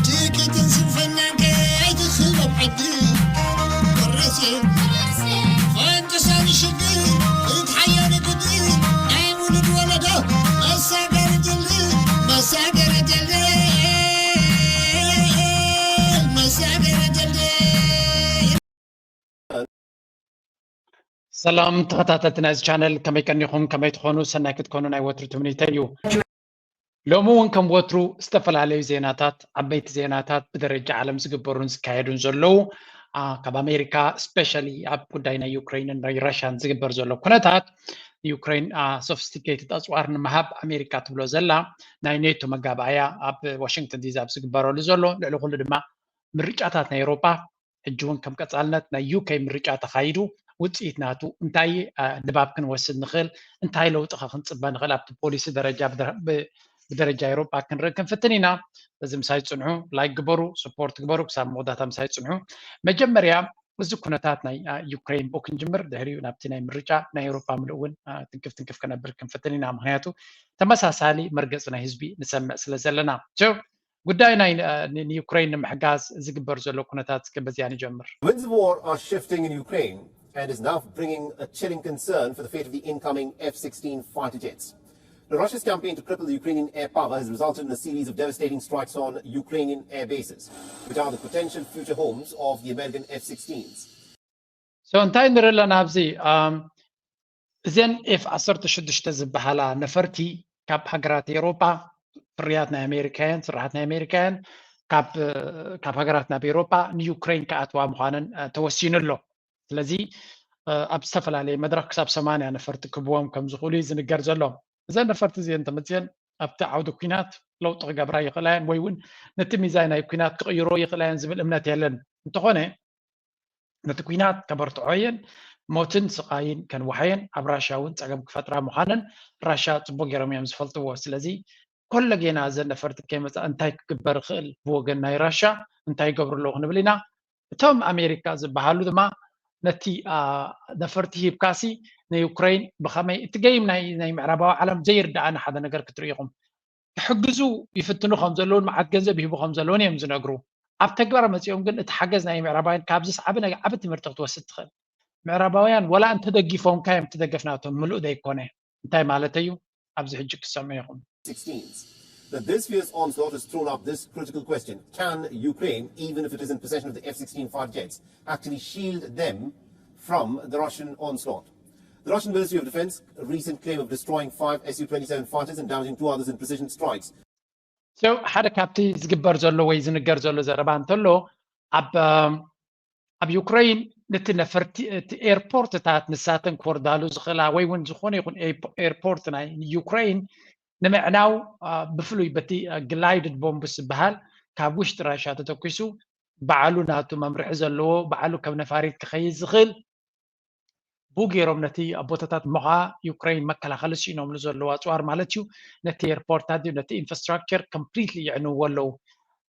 ትክትን ስንፍናን ከይትስሎም ሕጊ። ወረሴ ፈንቅሳን ሽግር እትሓየኒ ግዲ ናይ ውሉድ ወለዶ መሳገሪ ድልድል፣ መሳገሪ ድልድል፣ መሳገሪ ድልድል። ሰላም ተኸታተልቲ ናይዚ ቻነል፣ ከመይ ቀኒኹም? ከመይ ትኾኑ? ሰናይ ክትኮኑ ናይ ወትሩ ትምኒተይ እዩ። ሎሚ እውን ከም ወትሩ ዝተፈላለዩ ዜናታት፣ ዓበይቲ ዜናታት ብደረጃ ዓለም ዝግበሩን ዝካየዱን ዘለዉ፣ አ፣ ካብ ኣሜሪካ፣ ስፔሻሊ ኣብ ጉዳይ ናይ ዩክሬንን ናይ ራሽያን ዝግበር ዘሎ ኩነታት፣ ዩክሬን፣ አ፣ ሶፊስቲኬትድ ኣፅዋር ንምሃብ ኣሜሪካ ትብሎ ዘላ ናይ ኔቶ መጋባእያ ኣብ ዋሽንግተን ዲሲ ኣብ ዝግበረሉ ዘሎ፣ ልዕሊ ኩሉ ድማ ምርጫታት ናይ ኤውሮጳ ሕጂ እውን ከም ቀጻልነት ናይ ዩ ኬ ምርጫ ተኻይዱ ውጽኢት ናቱ እንታይ፣ አ፣ ንባብ ክንወስድ ንኽእል፣ እንታይ ለውጢ ኸ ክንጽበ ንኽእል ኣብቲ ፖሊሲ ደረጃ ብደ-፣ ብ-፣ ብደረጃ ኤውሮጳ ክንርኢ ክንፍትን ኢና። በዚ ምሳይ ጽንሑ፣ ላይክ ግበሩ፣ ስፖርት ግበሩ፣ ክሳብ መወዳእታ ምሳይ ጽንሑ። መጀመርያ እዚ ኩነታት ናይ፣ አ፣ ዩክሬን ብኡ ክንጅምር፣ ድሕሪኡ ናብቲ ናይ ምርጫ ናይ ኤውሮጳ ምሉእ እውን፣ አ፣ ትንክፍ ትንክፍ ከነብል ክንፍትን ኢና። ምኽንያቱ ተመሳሳሊ መርገጺ ናይ ህዝቢ ንሰምዕ ስለ ዘለና። So፣ ጉዳይ ናይ፣ አ፣ ን-፣ ንዩክሬን ንምሕጋዝ ዝግበር ዘሎ ኩነታት እስከ በዚኣ ንጀምር። Winds of war are shifting in Ukraine and is now bringing a chilling concern for the fate of the incoming F sixteen fighter jets. Now, Russia's campaign to cripple the Ukrainian air power has resulted in a series of devastating strikes on Ukrainian air bases, which are the potential future homes of the American F sixteens. So እንታይ ንርኢ ኣለና ኣብዚ? ኣም፣ እዘን ኤፍ ዓሰርተ ሽዱሽተ ዝበሃላ ነፈርቲ ካብ ሃገራት ኤውሮጳ፣ ፍርያት ናይ ኣሜሪካውያን፣ ስራሓት ናይ ኣሜሪካውያን፣ ካብ፣ ካብ ሃገራት ናብ ኤውሮጳ ንዩክሬን ክኣትዋ ምዃነን፣ እ፣ ተወሲኑ ኣሎ። ስለዚ፣ እ፣ ኣብ ዝተፈላለየ መድረኽ ክሳብ ሰማንያ ነፈርቲ ክህብዎም ከም ዝኽእሉ እዩ ዝንገር ዘሎ። እዘን ነፈርቲ እዚአን ተመፅየን ኣብቲ ዓውዲ ኲናት ለውጢ ክገብራ ይኽእላ እየን ወይ እውን ነቲ ሚዛን ናይ ኲናት ክቕይሮ ይኽእላ እየን ዝብል እምነት የለን። እንተኾነ፣ ነቲ ኲናት ከበርትዖ እየን፣ ሞትን ስቓይን ከንውሓየን፣ ኣብ ራሻ እውን ጸገም ክፈጥራ ምዃነን ራሻ ጽቡቕ ገይሮም እዮም ዝፈልጥዎ። ስለዚ፣ ኮለጌና እዘን ነፈርቲ ከይመጻ እንታይ ክግበር ይኽእል ብወገን ናይ ራሻ፣ እንታይ ይገብሩ ኣለዉ ክንብል ኢና። እቶም ኣሜሪካ ዝበሃሉ ድማ ነቲ፣ አ፣ ነፈርቲ ሂብካሲ ንዩክረይን ብኸመይ፣ እቲ ገይም ናይ፣ ናይ ምዕራባዊ ዓለም ዘይርድኣኒ ሓደ ነገር ክትርእዩ ኢኹም። ክሕግዙ ይፍትኑ ከም ዘለውን መዓት ገንዘብ ይህቡ ከም ዘለውን እዮም ዝነግሩ። ኣብ ተግባር መጺኦም ግን እቲ ሓገዝ ናይ ምዕራባውያን ካብዚስ ዓቢ ነገር፣ ዓቢ ትምህርቲ ክትወስድ ትኽእል። ምዕራባውያን ወላ እንተደጊፎምካ እዮም፣ እቲ ደገፍ ናቶም ምሉእ ዘይኮነ። እንታይ ማለት እዩ? ኣብዚ ሕጂ ክትሰምዑ ኢኹም። Sixteens. That this fierce onslaught has thrown up this critical question. Can Ukraine, even if it is in possession of the F sixteen fighter jets, actually shield them from the Russian onslaught? The Russian Ministry of Defense recent claim of destroying five S U twenty-seven fighters and damaging two others in precision strikes. So ሓደ ካብቲ ዝግበር ዘሎ ወይ ዝንገር ዘሎ ዘረባ እንተሎ ኣብ፣ ኣብ ዩክረይን ነቲ ነፈርቲ፣ እቲ ኤርፖርትታት ንሳተን ክወርዳሉ ዝኽእላ ወይ እውን ዝኾነ ይኹን ኤርፖ-፣ ኤርፖርት ናይ ዩክረይን ንምዕናው፣ አ፣ ብፍሉይ በቲ፣ አ፣ ግላይድድ ቦምብስ ዝበሃል ካብ ውሽጢ ራሻ ተተኪሱ ባዕሉ ናቱ መምርሒ ዘለዎ ባዕሉ ከም ነፋሪት ክኸይድ ዝኽእል ብኡ ገይሮም ነቲ ቦታታት እሞ ኸዓ ዩክረይን መከላኸሊ ስኢኖምሉ ዘለዉ ኣፅዋር ማለት እዩ። ነቲ ኤርፖርታት ድዩ ነቲ ኢንፍራስትራክቸር ኮምፕሊትሊ የዕንውዎ ኣለዉ።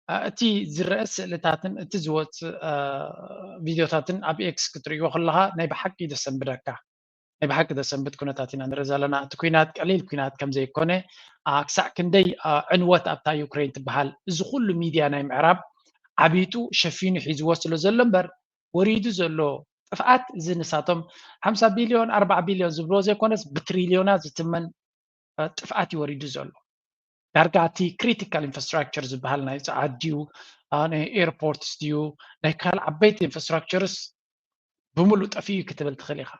አ፣ እቲ ዝረአ ስእልታትን እቲ ዝወፅእ፣ አ፣ ቪድዮታትን ኣብ ኤክስ ክትርእዮ ከለኻ ናይ ብሓቂ ደሰንብደካ። ናይ ብሓቂ ደሰንብድ ኩነታት ኢና ንርኢ ዘለና። እቲ ኲናት ቀሊል ኲናት ከም ዘይኮነ፣ አ፣ ክሳዕ ክንደይ፣ አ፣ ዕንወት ኣብታ ዩክረይን ትበሃል፣ እዚ ኩሉ ሚድያ ናይ ምዕራብ ዓቢጡ ሸፊኑ ሒዝዎ ስለ ዘሎ እምበር፣ ወሪዱ ዘሎ ጥፍኣት እዚ ንሳቶም ሓምሳ ቢልዮን፣ ኣርባዓ ቢልዮን ዝብልዎ ዘይኮነስ፣ ብትሪልዮናት ዝትመን፣ አ፣ ጥፍኣት እዩ ወሪዱ ዘሎ። ዳርጋ እቲ ክሪቲካል ኢንፍራስትራክቸር ዝበሃል ናይ ጸዓት ድዩ፣ አ፣ ናይ ኤርፖርትስ ድዩ፣ ናይ ካልእ ዓበይቲ ኢንፍራስትራክቸርስ ብምሉእ ጠፊኡ እዩ ክትብል ትኽእል ኢኻ።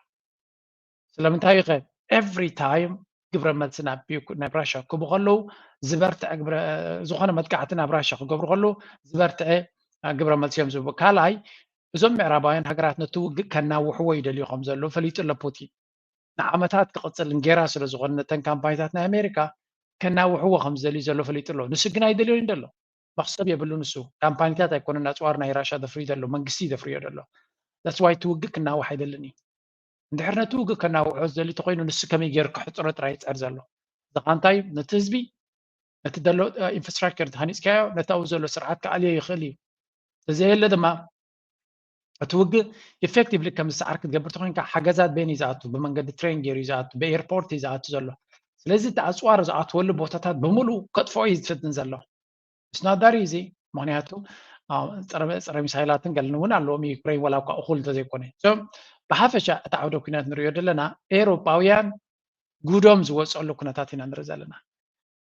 ስለምንታይ እዩ ኸ? ኤቭሪ ታይም ግብረ መልሲ ናብ ዩክ-፣ ናብ ራሽያ ክህቡ ከለዉ ዝበርትዐ ግብረ-፣ ዝኾነ መጥቃዕቲ ናብ ራሽያ ክገብሩ ከለዉ ዝበርትዐ፣ አ፣ ግብረ መልሲ እዮም ዝህቡ። ካልኣይ፣ እዞም ምዕራባውያን ሃገራት ነቲ ውግእ ከናውሕዎ ይደልዩ ከም ዘለዉ ፈሊጡ ኣሎ ፑቲን። ንዓመታት ክቕጽል እንጌራ ስለ ዝኾነ ነተን ካምፓኒታት ናይ ኣሜሪካ ከናውሕዎ ከም ዝደልዩ ዘሎ ፈሊጡ ኣሎ። ንሱ ግን ኣይደልዮን እዩ ዘሎ። መኽሰብ የብሉን ንሱ። ካምፓኒታት ኣይኮነን ኣጽዋር ናይ ራሽያ ዘፍርዩ ዘሎ፣ መንግስቲ እዩ ዘፍርዮ ዘሎ። That's why እቲ ውግእ ክናዋሕ ኣይደልን እዩ። እንድሕር ነቲ ውግእ ከናውሖ ዝደሊ ተኾይኑ ንሱ ከመይ ገይሩ ክሕጽሮ ጥራይ ይጽዕር ዘሎ። እዚ ኸኣ እንታይ እዩ? ነቲ ህዝቢ፣ ነቲ ዘሎ፣ እ፣ ኢንፍራስትራክቸር ተሃኒጽካዮ፣ ነቲ ኣብኡ ዘሎ ስርዓት ክኣልዮ ይኽእል እዩ። ተዘየለ ድማ እቲ ውግእ ኢፌክቲቭሊ ከም ዝሰዓር ክትገብር ተኾይንካ፣ ሓገዛት በየን እዩ ዝኣቱ? ብመንገዲ ትሬን ገይሩ እዩ ዝኣቱ፣ ብኤርፖርት እዩ ዝኣቱ ዘሎ። ስለዚ እቲ ኣጽዋር ዝኣትወሉ ቦታታት ብምሉእ ከጥፍኦ እዩ ዝፍትን ዘሎ። It's not that easy. ምክንያቱ አ፣ ጸረ ጸረ ሚሳይላትን ገለን እውን ኣለዎም ዩክሬን፣ ዋላ እኳ እኹል እንተዘይኮነ። So ብሓፈሻ እቲ ዓውደ ኩናት ንሪኦ ዘለና ኤውሮጳውያን ጉዶም ዝወፀሉ ኩነታት ኢና ንርኢ ዘለና።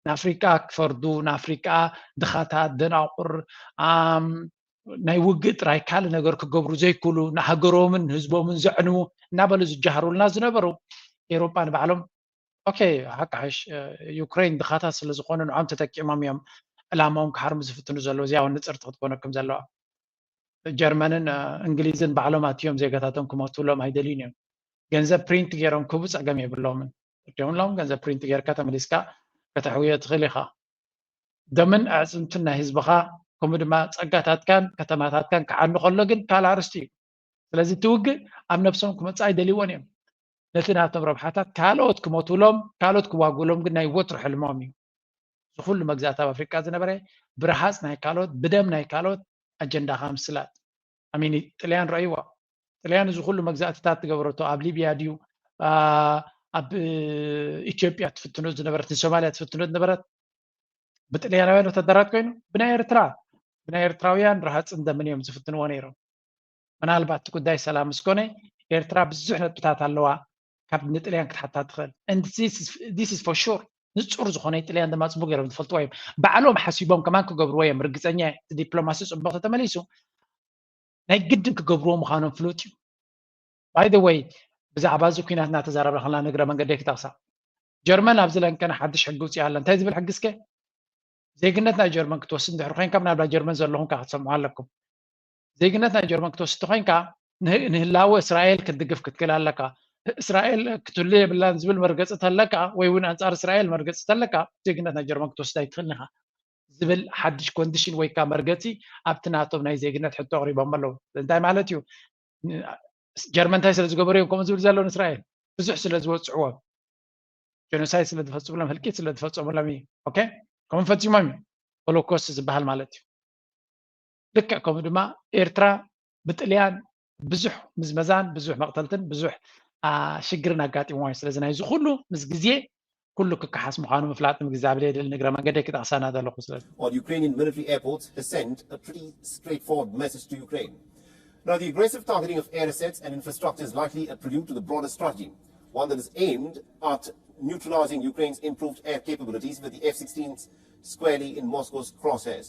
ንኣፍሪቃ ክፈርዱ፣ ንኣፍሪቃ ድኻታት፣ ደናቁር፣ ኣም፣ ናይ ውግእ ጥራይ ካልእ ነገር ክገብሩ ዘይክእሉ፣ ንሃገሮምን ህዝቦምን ዘዕንዉ እናበሉ ዝጃሃሩልና ዝነበሩ ኤውሮጳ ንባዕሎም ኦኬ፣ ሓቂ ሓሽ ዩክሬን ድኻታት ስለ ዝኾኑ ንዖም ተጠቂሞም እዮም ዕላማኦም ክሓርሙ ዝፍትኑ ዘለዉ። እዚኣ እውን ንፅርቲ ክትኮነኩም ዘለዋ። ጀርመንን እንግሊዝን ባዕሎም ኣትዮም ዜጋታቶም ክሞትሎም ኣይደልዩን እዮም። ገንዘብ ፕሪንት ገይሮም ክቡ ፀገም የብሎምን። እቲኦም ሎም ገንዘብ ፕሪንት ጌርካ ተመሊስካ ከተሕውዮ ትኽእል ኢኻ። ደምን ኣዕፅምትን ናይ ህዝብኻ ከምኡ ድማ ፀጋታትካን ከተማታትካን ክዓኑ ከሎ ግን ካልእ ኣርስቲ እዩ። ስለዚ እቲ ውግእ ኣብ ነብሶም ክመፅእ ኣይደልይዎን እዮም። ነቲ ናቶም ረብሓታት ካልኦት ክሞትሎም ካልኦት ክዋግሎም ግን ናይ ወትሩ ሕልሞም እዩ። እዚ ኩሉ መግዛእቲ ኣብ ኣፍሪቃ ዝነበረ ብረሃፅ ናይ ካልኦት ብደም ናይ ካልኦት ኣጀንዳኻ ምስላጥ። ኣሚኒ ጥልያን ረእይዋ። ጥልያን እዚ ኩሉ መግዛእትታት ትገበረቶ ኣብ ሊብያ ድዩ ኣብ ኢትዮጵያ ትፍትኖ ዝነበረት ንሶማልያ ትፍትኖ ዝነበረት ብጥልያናውያን ወታደራት ኮይኑ ብናይ ኤርትራ ብናይ ኤርትራውያን ረሃፅን ደምን እዮም ዝፍትንዎ ነይሮም። ምናልባት እቲ ጉዳይ ሰላም ምስ ኮነ ኤርትራ ብዙሕ ነጥብታት ኣለዋ ካብ ንጥልያን ክትሓታ ትኽእል። This is for sure። ንፁር ዝኾነ ጥልያን ድማ ፅቡቅ ገይሮም ዝፈልጥዋ እዮም። ባዕሎም ሓሲቦም ከማን ክገብርዎ እዮም። ርግፀኛ ዲፕሎማሲ ፅቡቅ ተተመሊሱ ናይ ግድን ክገብርዎ ምዃኖም ፍሉጥ እዩ። By the way ብዛዕባ እዚ ኩናት እናተዛረብና ከለና ንግረ መንገደይ ክጠቕሳ ጀርመን ኣብዚ ለንቀነ ሓድሽ ሕጊ ውፅያ ኣላ። እንታይ ዝብል ሕጊ እስከ? ዜግነት ናይ ጀርመን ክትወስድ እንድሕር ኮይንካ ምናልባት ጀርመን ዘለኹም ከዓ ክትሰምዑ ኣለኩም። ዜግነት ናይ ጀርመን ክትወስድ ተኮይንካ ንህላወ እስራኤል ክትድግፍ ክትክእል ኣለካ። እስራኤል ክትህሉ የብላን ዝብል መርገፂ ተለካ ወይ እውን ኣንፃር እስራኤል መርገፂ ተለካ ዜግነት ናይ ጀርመን ክትወስድ ኣይትኽእልን ኢኻ ዝብል ሓድሽ ኮንዲሽን ወይ ከዓ መርገፂ ኣብቲ ናቶም ናይ ዜግነት ሕቶ ኣቅሪቦም ኣለዉ። እንታይ ማለት እዩ? ጀርመን እንታይ ስለ ዝገበሩ እዮም ከምኡ ዝብል ዘለዉ ንእስራኤል ብዙሕ ስለ ዝወፅዕዎም ጀኖሳይድ ስለ ዝፈፅሙሎም ህልቂት ስለ ዝፈፀሙሎም እዩ። ኦኬ ከምኡ ፈፂሞም እዩ ሆሎኮስት ዝበሃል ማለት እዩ። ልክዕ ከምኡ ድማ ኤርትራ ብጥልያን ብዙሕ ምዝመዛን ብዙሕ መቕተልትን ብዙሕ ሽግርን ኣጋጢምዋ እዩ። ስለዚ ናይዚ ኩሉ ምስ ግዜ ኩሉ ክከሓስ ምዃኑ ምፍላጥ ምግዛብ ደድል ንግረ መንገደይ ክጠቕሰና ዘለኹ ስለዚ On Ukrainian military airports has sent a pretty straightforward message to Ukraine. Now, the aggressive targeting of air assets and infrastructure is likely a prelude to the broader strategy, one that is aimed at neutralizing Ukraine's improved air capabilities with the F sixteens squarely in Moscow's crosshairs.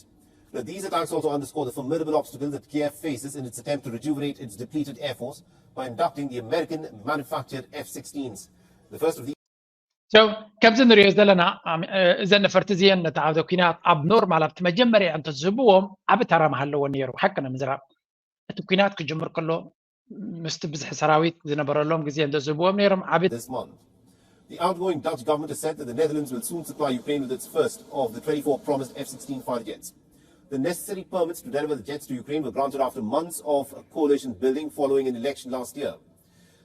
Now, these attacks also underscore the formidable obstacle that Kiev faces in its attempt to rejuvenate its depleted air force by inducting the American manufactured F sixteens. The first of these ከምዚ ንሪኦ ዘለና እዘን ነፈርቲ እዚአን ነቲ ዓውደ ኩናት ኣብ ኖርማል ኣብቲ መጀመርያ እንተዝህብዎም ዓቢ ተራ ምሃለዎ ነይሩ። ሓቂ ንምዝራብ እቲ ኩናት ክጅምር ከሎ ምስቲ ብዝሒ ሰራዊት ዝነበረሎም ግዜ እንተዝህብዎም ነይሮም ዓቢ this month. The outgoing Dutch government has said that the Netherlands will soon supply Ukraine with its first of the twenty-four promised F sixteen fighter jets. The necessary permits to deliver the jets to Ukraine were granted after months of coalition building following an election last year.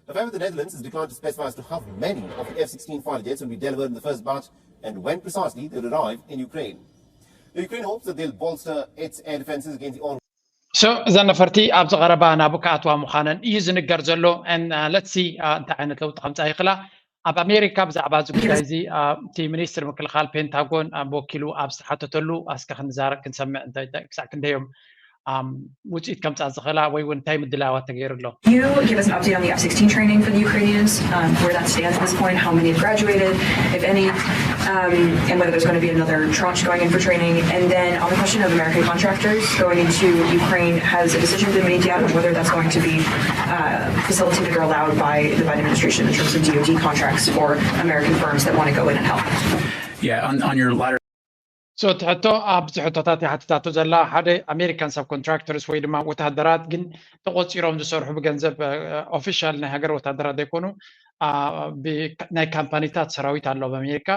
However, the Netherlands has declined to specify as to how many of the F sixteen fighter jets will be delivered in the first batch and when precisely they will arrive in Ukraine. Now, Ukraine hopes that they'll bolster its air defenses against the onslaught. So እዘን ነፈርቲ ኣብዚ ቀረባ ናብኡ ክኣትዋ ምዃነን እዩ ዝንገር ዘሎ። Let's see እንታይ ዓይነት ለውጢ ከምፃ ይኽላ። ኣብ ኣሜሪካ ብዛዕባ እዚ ጉዳይ እዚ እቲ ሚኒስትር ምክልኻል ፔንታጎን ወኪሉ ኣብ ዝተሓተተሉ ኣስከ ክንዛረብ ክንሰምዕ ክሳዕ ክንደዮም ውፅኢት ከምፃ ዝኽእላ ወይ እውን እንታይ ምድላዋት ተገይሩ ኣሎ? You give us an update on the F sixteen training for the Ukrainians, um, where that stands at this point, how many have graduated, if any, um, and whether there's going to be another tranche going in for training. And then on the question of American contractors going into Ukraine, has a decision been made yet on whether that's going to be uh, facilitated or allowed by the Biden administration in terms of D O D contracts for American firms that want to go in and help? Yeah, on, on your latter So እቲ ሕቶ ኣብዚ ሕቶታት ይሓትታቶ ዘላ ሓደ ኣሜሪካን ሳብ ኮንትራክተርስ ወይ ድማ ወታደራት ግን ተቆፂሮም ዝሰርሑ ብገንዘብ ኦፊሻል ናይ ሃገር ወታደራት ዘይኮኑ ናይ ካምፓኒታት ሰራዊት ኣሎ ኣብ ኣሜሪካ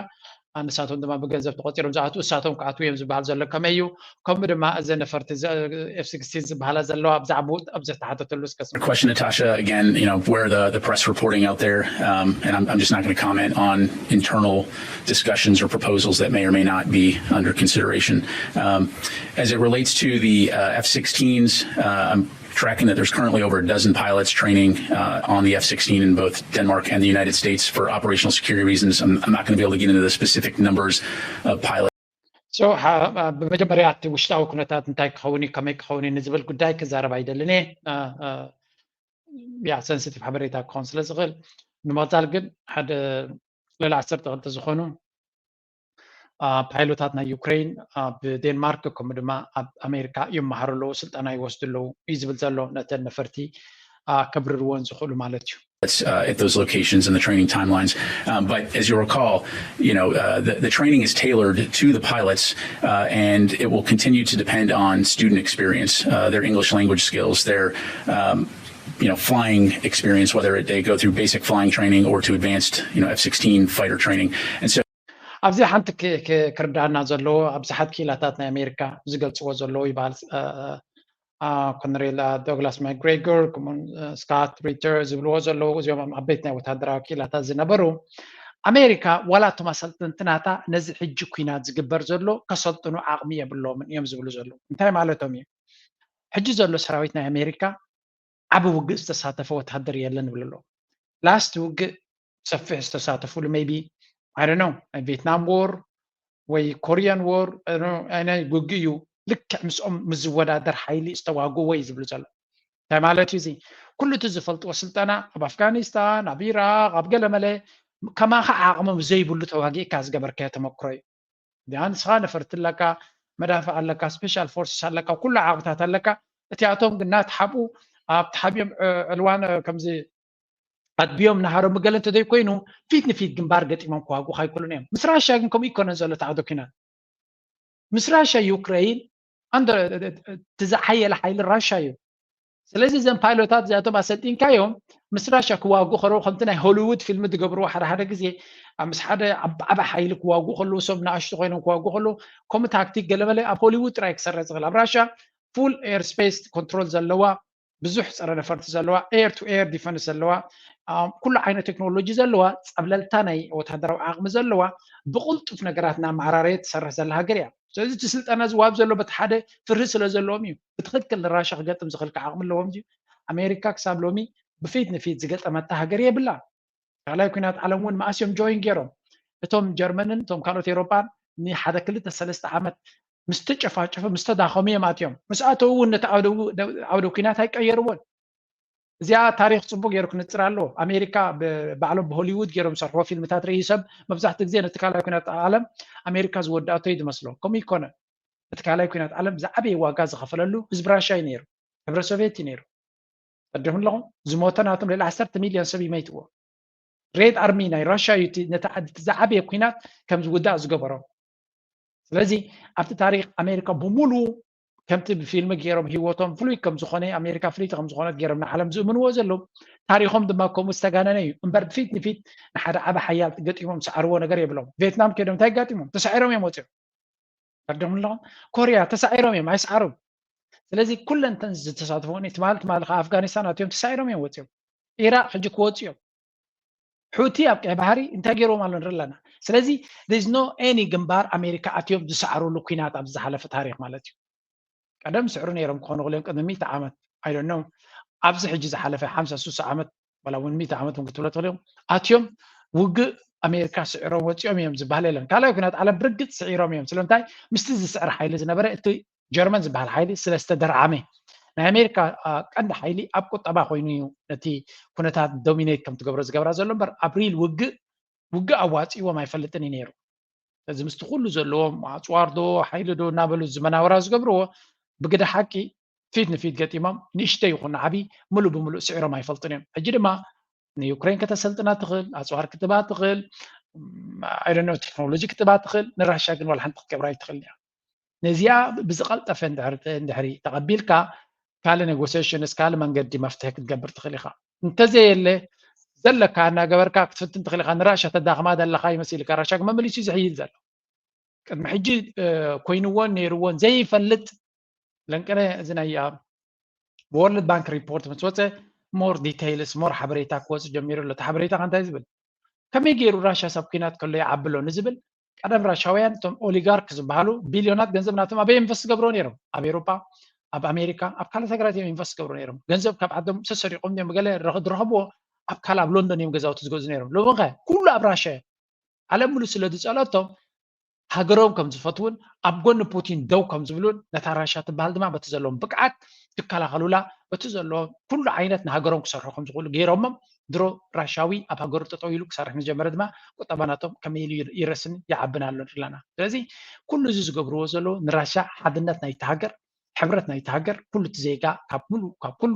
ንሳቶም ድማ ብገንዘብ ተቆፂሮም ዝኣትዉ እሳቶም ክኣትዉ እዮም ዝበሃል ዘሎ ከመይ እዩ ከምኡ ድማ እዘ ነፈርቲ ኤፍ ስክስቲን ዝበሃላ ዘለዋ ብዛዕባ ኣብ ዝተሓተተሉ እስከ question, Natasha, again, you know, where the, the press reporting out there, um, and I'm, I'm just not going to comment on internal discussions or proposals that may or may not be under consideration. Um, as it relates to the uh, F sixteens, uh, I'm tracking that there's currently over a dozen pilots training uh, on the F sixteen in both Denmark and the United States for operational security reasons. I'm, I'm not going to be able to get into the specific numbers of pilots. ብመጀመርያ እቲ ውሽጣዊ ኩነታት እንታይ ክኸውን እዩ፣ ከመይ ክኸውን እዩ ንዝብል ጉዳይ ክዛረብ ኣይደልን እየ። ያ ሰንስቲቭ ሓበሬታ ክኸውን ስለ ዝኽእል፣ ንምቕጻል ግን ሓደ ልዕሊ ዓሰርተ ክልተ ዝኾኑ ፓይሎታት ናይ ዩክሬን ኣብ ዴንማርክ ከምኡ ድማ ኣብ ኣሜሪካ ይመሃሩ ኣለዉ፣ ስልጠና ይወስዱ ኣለዉ እዩ ዝብል ዘሎ፣ ነተን ነፈርቲ ከብርርወን ዝኽእሉ ማለት እዩ። At those locations and the training timelines. Um, but as you recall, you know, uh, the, the training is tailored to the pilots, uh, and it will continue to depend on student experience, uh, their English language skills, their um, you know, flying experience, whether it, they go through basic flying training or to advanced, you know, F sixteen fighter training. And so ኣብዚ ሓንቲ ክርዳና ዘለዎ፣ ብዙሓት ክኢላታት ናይ ኣሜሪካ ዝገልፅዎ ዘለዉ ይበሃል። ኮነሬል ዶግላስ ማክግሬጎር፣ ከምኡውን ስካት ሪተር ዝብልዎ ዘለዉ፣ እዚኦም ዓበይቲ ናይ ወታደራዊ ክኢላታት ዝነበሩ፣ ኣሜሪካ ዋላ እቶም ኣሰልጥንቲ ናታ ነዚ ሕጂ ኩናት ዝግበር ዘሎ ከሰልጥኑ ዓቕሚ የብሎምን እዮም ዝብሉ ዘለዉ። እንታይ ማለቶም እዩ? ሕጂ ዘሎ ሰራዊት ናይ ኣሜሪካ ዓቢ ውግእ ዝተሳተፈ ወታደር የለን ይብሉ ኣለዉ። ላስት ውግእ ሰፊሕ ዝተሳተፉሉ maybe I don't know ናይ ቪየትናም ዎር ወይ ኮሪያን ዎር ናይ ውግእ እዩ። ልክዕ ምስኦም ምስ ዝወዳደር ሓይሊ ዝተዋግዎ እዩ ዝብሉ ዘሎ። እንታይ ማለት እዩ እዚ? ኩሉ እቲ ዝፈልጥዎ ስልጠና ኣብ ኣፍጋኒስታን፣ ኣብ ኢራቅ፣ ኣብ ገለመለ ከማኻ ዓቕሞም ዘይብሉ ተዋጊእካ ዝገበርካዮ ተመክሮ እዩ። ንስኻ ነፈርቲ ኣለካ፣ መዳፍዕ ኣለካ፣ ስፔሻል ፎርስስ ኣለካ፣ ኩሉ ዓቕምታት ኣለካ። እቲኣቶም ግን እናተሓብኡ ኣብ ተሓቢኦም ዕልዋን ከምዚ ኣድብዮም ናሃሮም ገለ እንተዘይኮይኑ ፊት ንፊት ግንባር ገጢሞም ክዋግኡኻ ኣይክእሉን እዮም። ምስ ራሽያ ግን ከምኡ ይኮነን ዘሎ እቲ ዓውደ ኲናት። ምስ ራሽያ ዩክረይን ኣንደ እቲ ዝሓየለ ሓይሊ ራሽያ እዩ። ስለዚ እዘን ፓይሎታት እዚኣቶም ኣሰልጢንካዮም ምስ ራሽያ ክዋግኡ ከለዉ ከምቲ ናይ ሆሊውድ ፊልም ዝገብርዎ ሓደ ሓደ ግዜ ምስ ሓደ ዓቢ ሓይሊ ክዋግኡ ከለዉ ሰብ ንኣሽቱ ኮይኖም ክዋግኡ ከለዉ ከምኡ ታክቲክ ገለመለ ኣብ ሆሊውድ ጥራይ ክሰርሕ ዝኽእል። ኣብ ራሽያ ፉል ኤር ስፔስ ኮንትሮል ዘለዋ ብዙሕ ፀረ ነፈርቲ ዘለዋ air to air defence ዘለዋ ኩሉ ዓይነት ቴክኖሎጂ ዘለዋ ጸብለልታ ናይ ወታደራዊ ዓቕሚ ዘለዋ ብቕልጡፍ ነገራት እናመዓራረየት ትሰርሕ ዘላ ሃገር እያ። ስለዚ እቲ ስልጠና ዝወሃብ ዘሎ በቲ ሓደ ፍርሂ ስለ ዘለዎም እዩ። ብትኽክል ንራሻ ክገጥም ዝኽእል ዓቕሚ ኣለዎም ድዩ? ኣሜሪካ ክሳብ ሎሚ ብፊት ንፊት ዝገጠመታ ሃገር የብላን። ካልኣይ ኩናት ዓለም እውን መኣስ እዮም ጆይን ገይሮም? እቶም ጀርመንን እቶም ካልኦት ኤውሮጳን ንሓደ ክልተ ሰለስተ ዓመት ምስ ተጨፋጨፉ ምስ ተዳኸሙ እዮም ኣትዮም። ምስ ኣተዉ እውን ነቲ ዓውደ ኩናት ኣይቀየርዎን። እዚኣ ታሪክ ፅቡቅ ገይሩ ክንፅር ኣለዎ። ኣሜሪካ ባዕሎም ብሆሊውድ ገይሮም ዝሰርሕዎ ፊልምታት ርኢ ሰብ መብዛሕትኡ ግዜ ነቲ ካልኣይ ኩናት ዓለም ኣሜሪካ ዝወዳእቶ እዩ ዝመስሎ። ከምኡ ይኮነ። እቲ ካልኣይ ኩናት ዓለም ዝዓበየ ዋጋ ዝኸፈለሉ ህዝቢ ራሻ እዩ ነይሩ፣ ሕብረት ሶቪየት እዩ ነይሩ። ቀደም ኣለኹም ዝሞተ ናቶም ልዕሊ ዓሰርተ ሚልዮን ሰብ ይመይትዎ። ሬድ ኣርሚ ናይ ራሻ እዩ ነቲ ዝዓበየ ኩናት ከም ዝውዳእ ዝገበሮ። ስለዚ ኣብቲ ታሪክ ኣሜሪካ ብሙሉ ከምቲ ብፊልሚ ገይሮም ህይወቶም ፍሉይ ከም ዝኾነ ኣሜሪካ ፍልይቲ ከም ዝኾነት ገይሮም ንዓለም ዝእምንዎ ዘለዉ ታሪኾም ድማ ከምኡ ዝተጋነነ እዩ እምበር ብፊት ንፊት ንሓደ ዓበ ሓያል ገጢሞም ዝሰዓርዎ ነገር የብሎም። ቬትናም ከይዶም እንታይ ጋጢሞም ተሳዒሮም እዮም ወፂኦም። ፈርዶም ኣለኹም ኮርያ ተሳዒሮም እዮም ኣይሰዓሩን። ስለዚ ኩለንተን ዝተሳትፎ ትማል ትማል ከዓ ኣፍጋኒስታን ኣትዮም ተሳዒሮም እዮም ወፂኦም። ኢራቅ ሕጂ ክወፁ እዮም። ሑቲ ኣብ ቀይ ባህሪ እንታይ ገይርዎም ኣሎ ንርኢ ኣለና። ስለዚ there's no any ግንባር ኣሜሪካ ኣትዮም ዝሰዓሩሉ ኩናት ኣብዚ ዝሓለፈ ታሪክ ማለት እዩ። ቀደም ስዕሩ ነይሮም ክኾኑ ክልኦም ቅድሚ ሚእቲ ዓመት I don't know ኣብዚ ሕጂ ዝሓለፈ ሓምሳ ስሳ ዓመት ዋላ እውን ሚእቲ ዓመት እውን ክትብሎ ትኽእል እዮም ኣትዮም ውግእ ኣሜሪካ ስዕሮም ወፂኦም እዮም ዝበሃል የለን። ካልኣይ ኩናት ዓለም ብርግፅ ስዒሮም እዮም። ስለምንታይ ምስቲ ዝስዕር ሓይሊ ዝነበረ እቲ ጀርመን ዝበሃል ሓይሊ ስለ ዝተደርዓመ ናይ ኣሜሪካ ቀንዲ ሓይሊ ኣብ ቁጠባ ኮይኑ እዩ ነቲ ኩነታት ዶሚኔት ከም ትገብሮ ዝገብራ ዘሎ እምበር ኣብ ሪል ውግእ ውግእ ኣዋፂዎም ኣይፈልጥን እዩ ነይሩ። ስለዚ ምስቲ ኩሉ ዘለዎም ኣፅዋር ዶ ሓይሊ ዶ እናበሉ ዝመናውራ ዝገብርዎ ብግደ ሓቂ ፊት ንፊት ገጢሞም ንእሽተይ ይኹን ዓብዪ ምሉእ ብምሉእ ስዒሮም ኣይፈልጡን እዮም። ሕጂ ድማ ንዩክሬን ከተሰልጥና ትኽእል፣ ኣፅዋር ክትባ ትኽእል፣ ኣይደኖ ቴክኖሎጂ ክትባ ትኽእል፣ ንራሻ ግን ዋላ ሓንቲ ክትገብራ ኣይትኽእል እያ። ነዚኣ ብዝቐልጠፈ እንድሕሪ ተቐቢልካ ካልእ ኔጎሲሽንስ ካልእ መንገዲ መፍትሒ ክትገብር ትኽእል ኢኻ። እንተዘየለ ዘለካ እናገበርካ ክትፍትን ትኽእል ኢኻ። ንራሻ ተዳኽማ ዘለኻ ይመሲልካ። ራሻ ግን መመሊሱ እዩ ዝሕይል ዘሎ። ቅድሚ ሕጂ ኮይንዎን ነይርዎን ዘይፈልጥ ለንቅነ እዚ ናይ ወርልድ ባንክ ሪፖርት ምስ ወፀ ሞር ዲቴይልስ ሞር ሓበሬታ ክወፅእ ጀሚሩ ኣሎ። እቲ ሓበሬታ ከ እንታይ ዝብል ከመይ ገይሩ ራሻ ሳብ ኩናት ከሎ ይዓቢ ኣሎ ንዝብል ቀደም ራሻውያን እቶም ኦሊጋርክ ዝበሃሉ ቢልዮናት ገንዘብ ናቶም ኣበይ ኢንቨስት ገብሮ ነይሮም? ኣብ ኤሮጳ፣ ኣብ ኣሜሪካ፣ ኣብ ካልኦት ሃገራት እዮም ኢንቨስት ገብሮ ነይሮም። ገንዘብ ካብ ዓዶም ሰሰሪቆም እዮም ገለ ዝረኸብዎ ኣብ ካልእ ኣብ ሎንዶን እዮም ገዛውቲ ዝገዝኡ ነይሮም። ሎሚ ከ ኩሉ ኣብ ራሻ እዩ። ዓለም ሙሉ ስለ ዝፀለቶም ሃገሮም ከም ዝፈትውን ኣብ ጎኒ ፑቲን ደው ከም ዝብሉን ነታ ራሻ ትበሃል ድማ በቲ ዘለዎም ብቅዓት ክከላኸሉላ በቲ ዘለዎም ኩሉ ዓይነት ንሃገሮም ክሰርሑ ከም ዝኽእሉ ገይሮሞም ድሮ ራሻዊ ኣብ ሃገሩ ጠጠው ኢሉ ክሰርሕ ምስ ጀመረ ድማ ቁጠባ ናቶም ከመይ ኢሉ ይረስን ይዓብን ኣሎ ንርኢ ኣለና። ስለዚ ኩሉ እዚ ዝገብርዎ ዘለዉ ንራሻ ሓድነት ናይቲ ሃገር፣ ሕብረት ናይቲ ሃገር፣ ኩሉ እቲ ዜጋ ካብ ሙሉ ካብ ኩሉ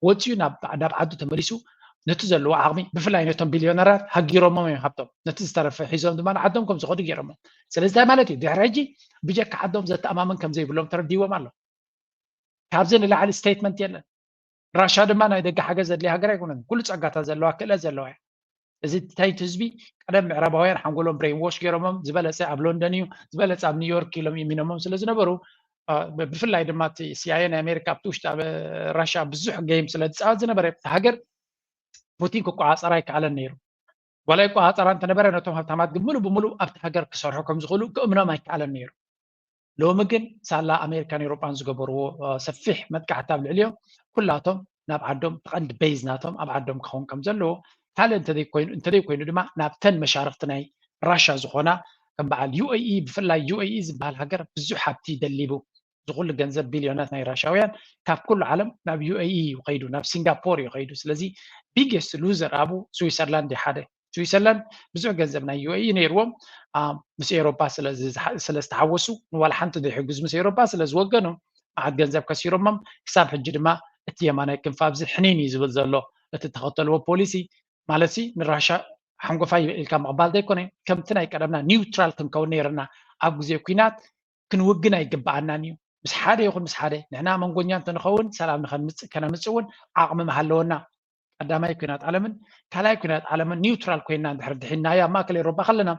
ወፂኡ ናብ ናብ ዓዱ ተመሊሱ ነቲ ዘለዎ ዓቕሚ ብፍላይ ነቶም ቢልዮነራት ሃጊሮሞም እዮም ሃብቶም ነቲ ዝተረፈ ሒዞም ድማ ንዓዶም ከም ዝኸዱ ገይሮሞም። ስለዚ እንታይ ማለት እዩ? ድሕሪ ሕጂ ብጀካ ዓዶም ዘተኣማምን ከም ዘይብሎም ተረዲዎም ኣሎ። ካብዚ ንላዕሊ ስቴትመንት የለን። ራሻ ድማ ናይ ደገ ሓገዝ ዘድልያ ሃገር ኣይኮነን። ኩሉ ጸጋታት ዘለዋ ክእለት ዘለዋ እያ። እዚ ታይቲ ህዝቢ ቀደም ምዕራባውያን ሓንጎሎም ብሬን ዎሽ ገይሮሞም ዝበለጸ ኣብ ሎንደን እዩ ዝበለጸ ኣብ ኒውዮርክ ኢሎም ይሚኖሞም ስለ ዝነበሩ ብፍላይ ድማ ሲኣይኤ ናይ ኣሜሪካ ኣብቲ ውሽጢ ራሻ ብዙሕ ገይም ስለ ዝፃወት ዝነበረ ሃገር ፑቲን ክቆፃፀራ ኣይከኣለን ነይሩ። ዋላ ይቆፃፀራ እንተነበረ ነቶም ሃብታማት ግን ሙሉ ብሙሉ ኣብቲ ሃገር ክሰርሑ ከም ዝኽእሉ ክእምኖም ኣይከኣለን ነይሩ። ሎሚ ግን ሳላ ኣሜሪካን ኤውሮጳን ዝገበርዎ ሰፊሕ መጥቃዕቲ ኣብ ልዕሊኦም ኩላቶም ናብ ዓዶም እቲ ቀንዲ ቤዝ ናቶም ኣብ ዓዶም ክኸውን ከም ዘለዎ ካልእ እንተዘይኮይኑ እንተዘይኮይኑ ድማ ናብተን መሻርክቲ ናይ ራሻ ዝኾና ከም በዓል ዩኤኢ ብፍላይ ዩኤኢ ዝበሃል ሃገር ብዙሕ ሃብቲ ደሊቡ ዝኩሉ ገንዘብ ቢልዮናት ናይ ራሻውያን ካብ ኩሉ ዓለም ናብ ዩኤኢ እዩ ከይዱ ናብ ሲንጋፖር እዩ ከይዱ ስለዚ ቢገስት ሉዘር ኣብኡ ስዊሰርላንድ እዩ ሓደ ስዊሰርላንድ ብዙሕ ገንዘብ ናይ ዩኤኢ ነይርዎም ምስ ኤውሮፓ ስለዝተሓወሱ ንዋላ ሓንቲ ዘይሕግዙ ምስ ኤውሮፓ ስለዝወገኑ መዓት ገንዘብ ከሲሮሞም ክሳብ ሕጂ ድማ እቲ የማናይ ክንፊ ኣብዚ ሕኒን እዩ ዝብል ዘሎ እቲ ተኸተልዎ ፖሊሲ ማለት ንራሻ ሓንጎፋይ ኢልካ ምቕባል ዘይኮነ ከምቲ ናይ ቀደምና ኒውትራል ክንከውን ነይርና ኣብ ግዜ ኩናት ክንውግን ኣይግበኣናን እዩ ምስ ሓደ ይኹን ምስ ሓደ ንሕና መንጎኛ እንተንኸውን ሰላም ንኸምፅእ ከነምፅእ እውን ዓቕሚ ምሃለወና ቀዳማይ ኩናት ዓለምን ካልኣይ ኩናት ዓለምን ኒውትራል ኮይና እንድሕር ድሒናዮ ኣብ ማእከል ኤውሮጳ ከለና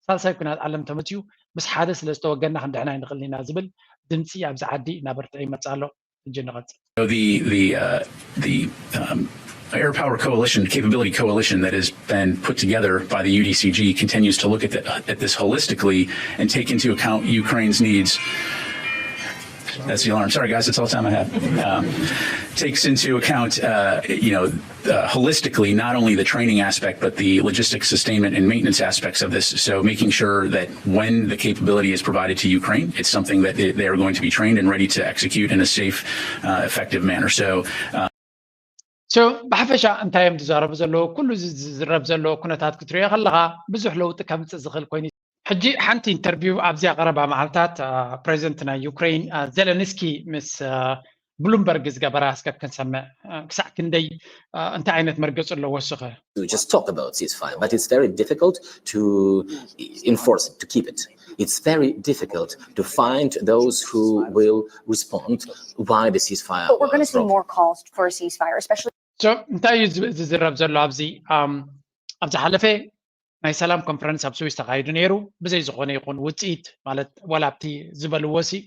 ሳልሳይ ኩናት ዓለም ተመፅዩ ምስ ሓደ ስለ ዝተወገና ክንድሕና ኣይንኽእልን ኢና ዝብል ድምፂ ኣብዚ ዓዲ እናበርትዐ ይመፅእ ኣሎ። ሕጂ ንቐፅል። So the the uh, the um, Air Power Coalition capability coalition that has been put together by the U D C G continues to look at the, at this holistically and take into account Ukraine's needs. That's the alarm. Sorry, guys, that's all the time I have. Um, takes into account, uh, you know, uh, holistically not only the training aspect but the logistics, sustainment, and maintenance aspects of this. So making sure that when the capability is provided to Ukraine, it's something that they, they are going to be trained and ready to execute in a safe, uh, effective manner. So. Uh, so ብሓፈሻ እንታይ እዮም ዝዛረቡ ዘለዉ ኩሉ ዝዝረብ ዘለዎ ኩነታት ክትሪኦ ከለካ ብዙሕ ለውጢ ከምፅእ ዝኽእል ኮይኑ ሕጂ ሓንቲ ኢንተርቪው ኣብዚኣ ቀረባ መዓልታት ፕሬዚደንት ናይ ዩክሬን ዘለንስኪ ምስ ብሉምበርግ ዝገበራ እስከ ክንሰምዕ ክሳዕ ክንደይ እንታይ ዓይነት መርገፂ ኣለዎ እስኸ to just talk about ceasefire, but it's very difficult to enforce it, to keep it. It's very difficult to find those who will respond why the ceasefire. But we're going to see more calls for a ceasefire, especially. So እንታይ እዩ ዝዝረብ ዘሎ ኣብዚ ኣብ ዝሓለፈ ናይ ሰላም ኮንፈረንስ ኣብ ስዊስ ተኻይዱ ነይሩ ብዘይ ዝኾነ ይኹን ውፅኢት ማለት ዋላ ኣብቲ ዝበልዎ ሲ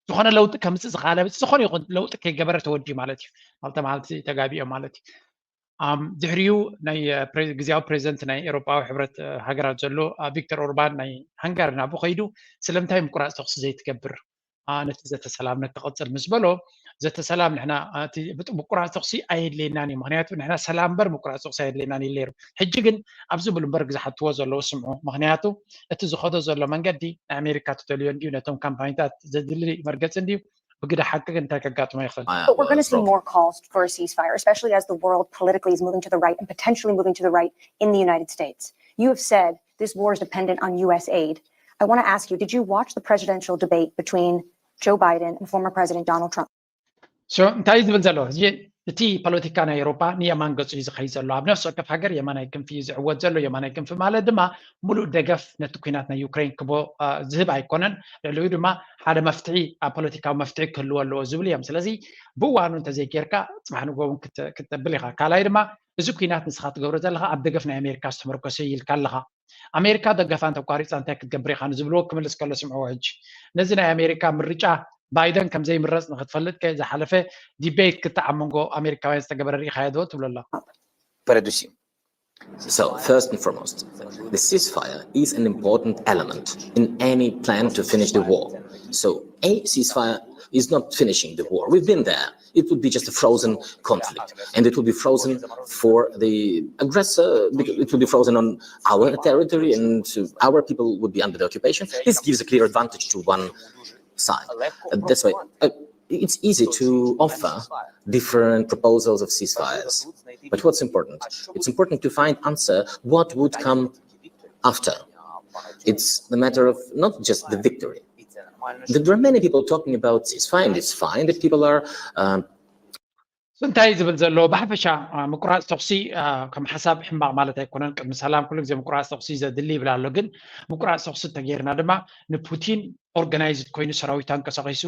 ዝኾነ ለውጢ ከምፅእ ዝኽኣለ ዝኾነ ይኹን ለውጢ ከይገበረ ተወዲኡ ማለት እዩ። ክልተ መዓልቲ ተጋቢኦም ማለት እዩ። ድሕሪኡ ናይ ግዝያዊ ፕሬዚደንት ናይ ኤውሮጳዊ ሕብረት ሃገራት ዘሎ ቪክተር ኦርባን ናይ ሃንጋሪ ናብኡ ከይዱ ስለምንታይ ምቁራፅ ተኩሲ ዘይትገብር ነቲ ዘተ ሰላም ነክቕፅል ምስ በሎ ዘተ ሰላም ንሕና ምቁራፅ ተኩሲ ኣየድልየናን እዩ ምክንያቱ ንሕና ሰላም በር ምቁራፅ ተኩሲ ኣየድልየናን ኢሉ ነይሩ ሕጂ ግን ኣብዚ ብሉምበርግ ዝሓትዎ ዘለዉ ስምዑ ምክንያቱ እቲ ዝኸዶ ዘሎ መንገዲ ናይ ኣሜሪካ ትደልዮ እንድዩ ነቶም ካምፓኒታት ዘድሊ መርገፂ እንድዩ ብግደ ሓቂ ግን እንታይ ከጋጥሞ ይኽእል But we're going to see more calls for a ceasefire, especially as the world politically is moving to the right and potentially moving to the right in the United States. You have said this war is dependent on U S aid. I want to ask you, did you watch the presidential debate between Joe Biden and former President Donald Trump? So እንታይ ዝብል ዘሎ እዚ እቲ ፖለቲካ ናይ ኤሮፓ ንየማን ገጹ እዩ ዝኸይድ ዘሎ ኣብ ነፍሲ ወከፍ ሃገር የማናይ ክንፊ እዩ ዝዕወት ዘሎ የማናይ ክንፊ ማለት ድማ ሙሉእ ደገፍ ነቲ ኩናት ናይ ዩክሬን ክቦ ዝህብ ኣይኮነን ልዕሊኡ ድማ ሓደ መፍትሒ ኣብ ፖለቲካዊ መፍትሒ ክህልዎ ኣለዎ ዝብል እዮም ስለዚ ብእዋኑ እንተዘይጌርካ ፅባሕ ንጎውን ክትብል ኢኻ ካልኣይ ድማ እዚ ኩናት ንስኻ ትገብሮ ዘለኻ ኣብ ደገፍ ናይ ኣሜሪካ ዝተመርኮሰ ኢልካ ኣለኻ ኣሜሪካ ደገፋ እንተቋሪፃ እንታይ ክትገብር ኢኻ ንዝብልዎ ክምልስ ከሎ ስምዕዎ ሕጂ ነዚ ናይ ኣሜሪካ ምርጫ ባይደን ከም ዘይምረፅ ንክትፈልጥ ከ ዝሓለፈ ዲቤት ክተዓብ መንጎ ኣሜሪካውያን ዝተገበረ ርኢኻዮ ዶ ትብሎ ኣሎ But I do see. So, first and foremost, the ceasefire is an important element in any plan to finish the war. So a ceasefire is not finishing the war. We've been there. It would be just a frozen conflict, and it would be frozen for the aggressor. It would be frozen on our territory, and our people would be under the occupation. This gives a clear advantage to one side. That's why uh, it's easy to offer different proposals of ceasefires. But what's important? It's important to find answer what would come after. It's the matter of not just the victory. There are many people talking about ceasefire, and it's fine that people are um, እንታይ ዝብል ዘሎ ብሓፈሻ ምቁራፅ ተኩሲ ከም ሓሳብ ሕማቕ ማለት ኣይኮነን። ቅድሚ ሰላም ኩሉ ግዜ ምቁራፅ ተኩሲ ዘድሊ ይብል ኣሎ። ግን ምቁራፅ ተኩሲ እንተገይርና ድማ ንፑቲን ኦርጋናይዝድ ኮይኑ ሰራዊት ኣንቀሳቂሱ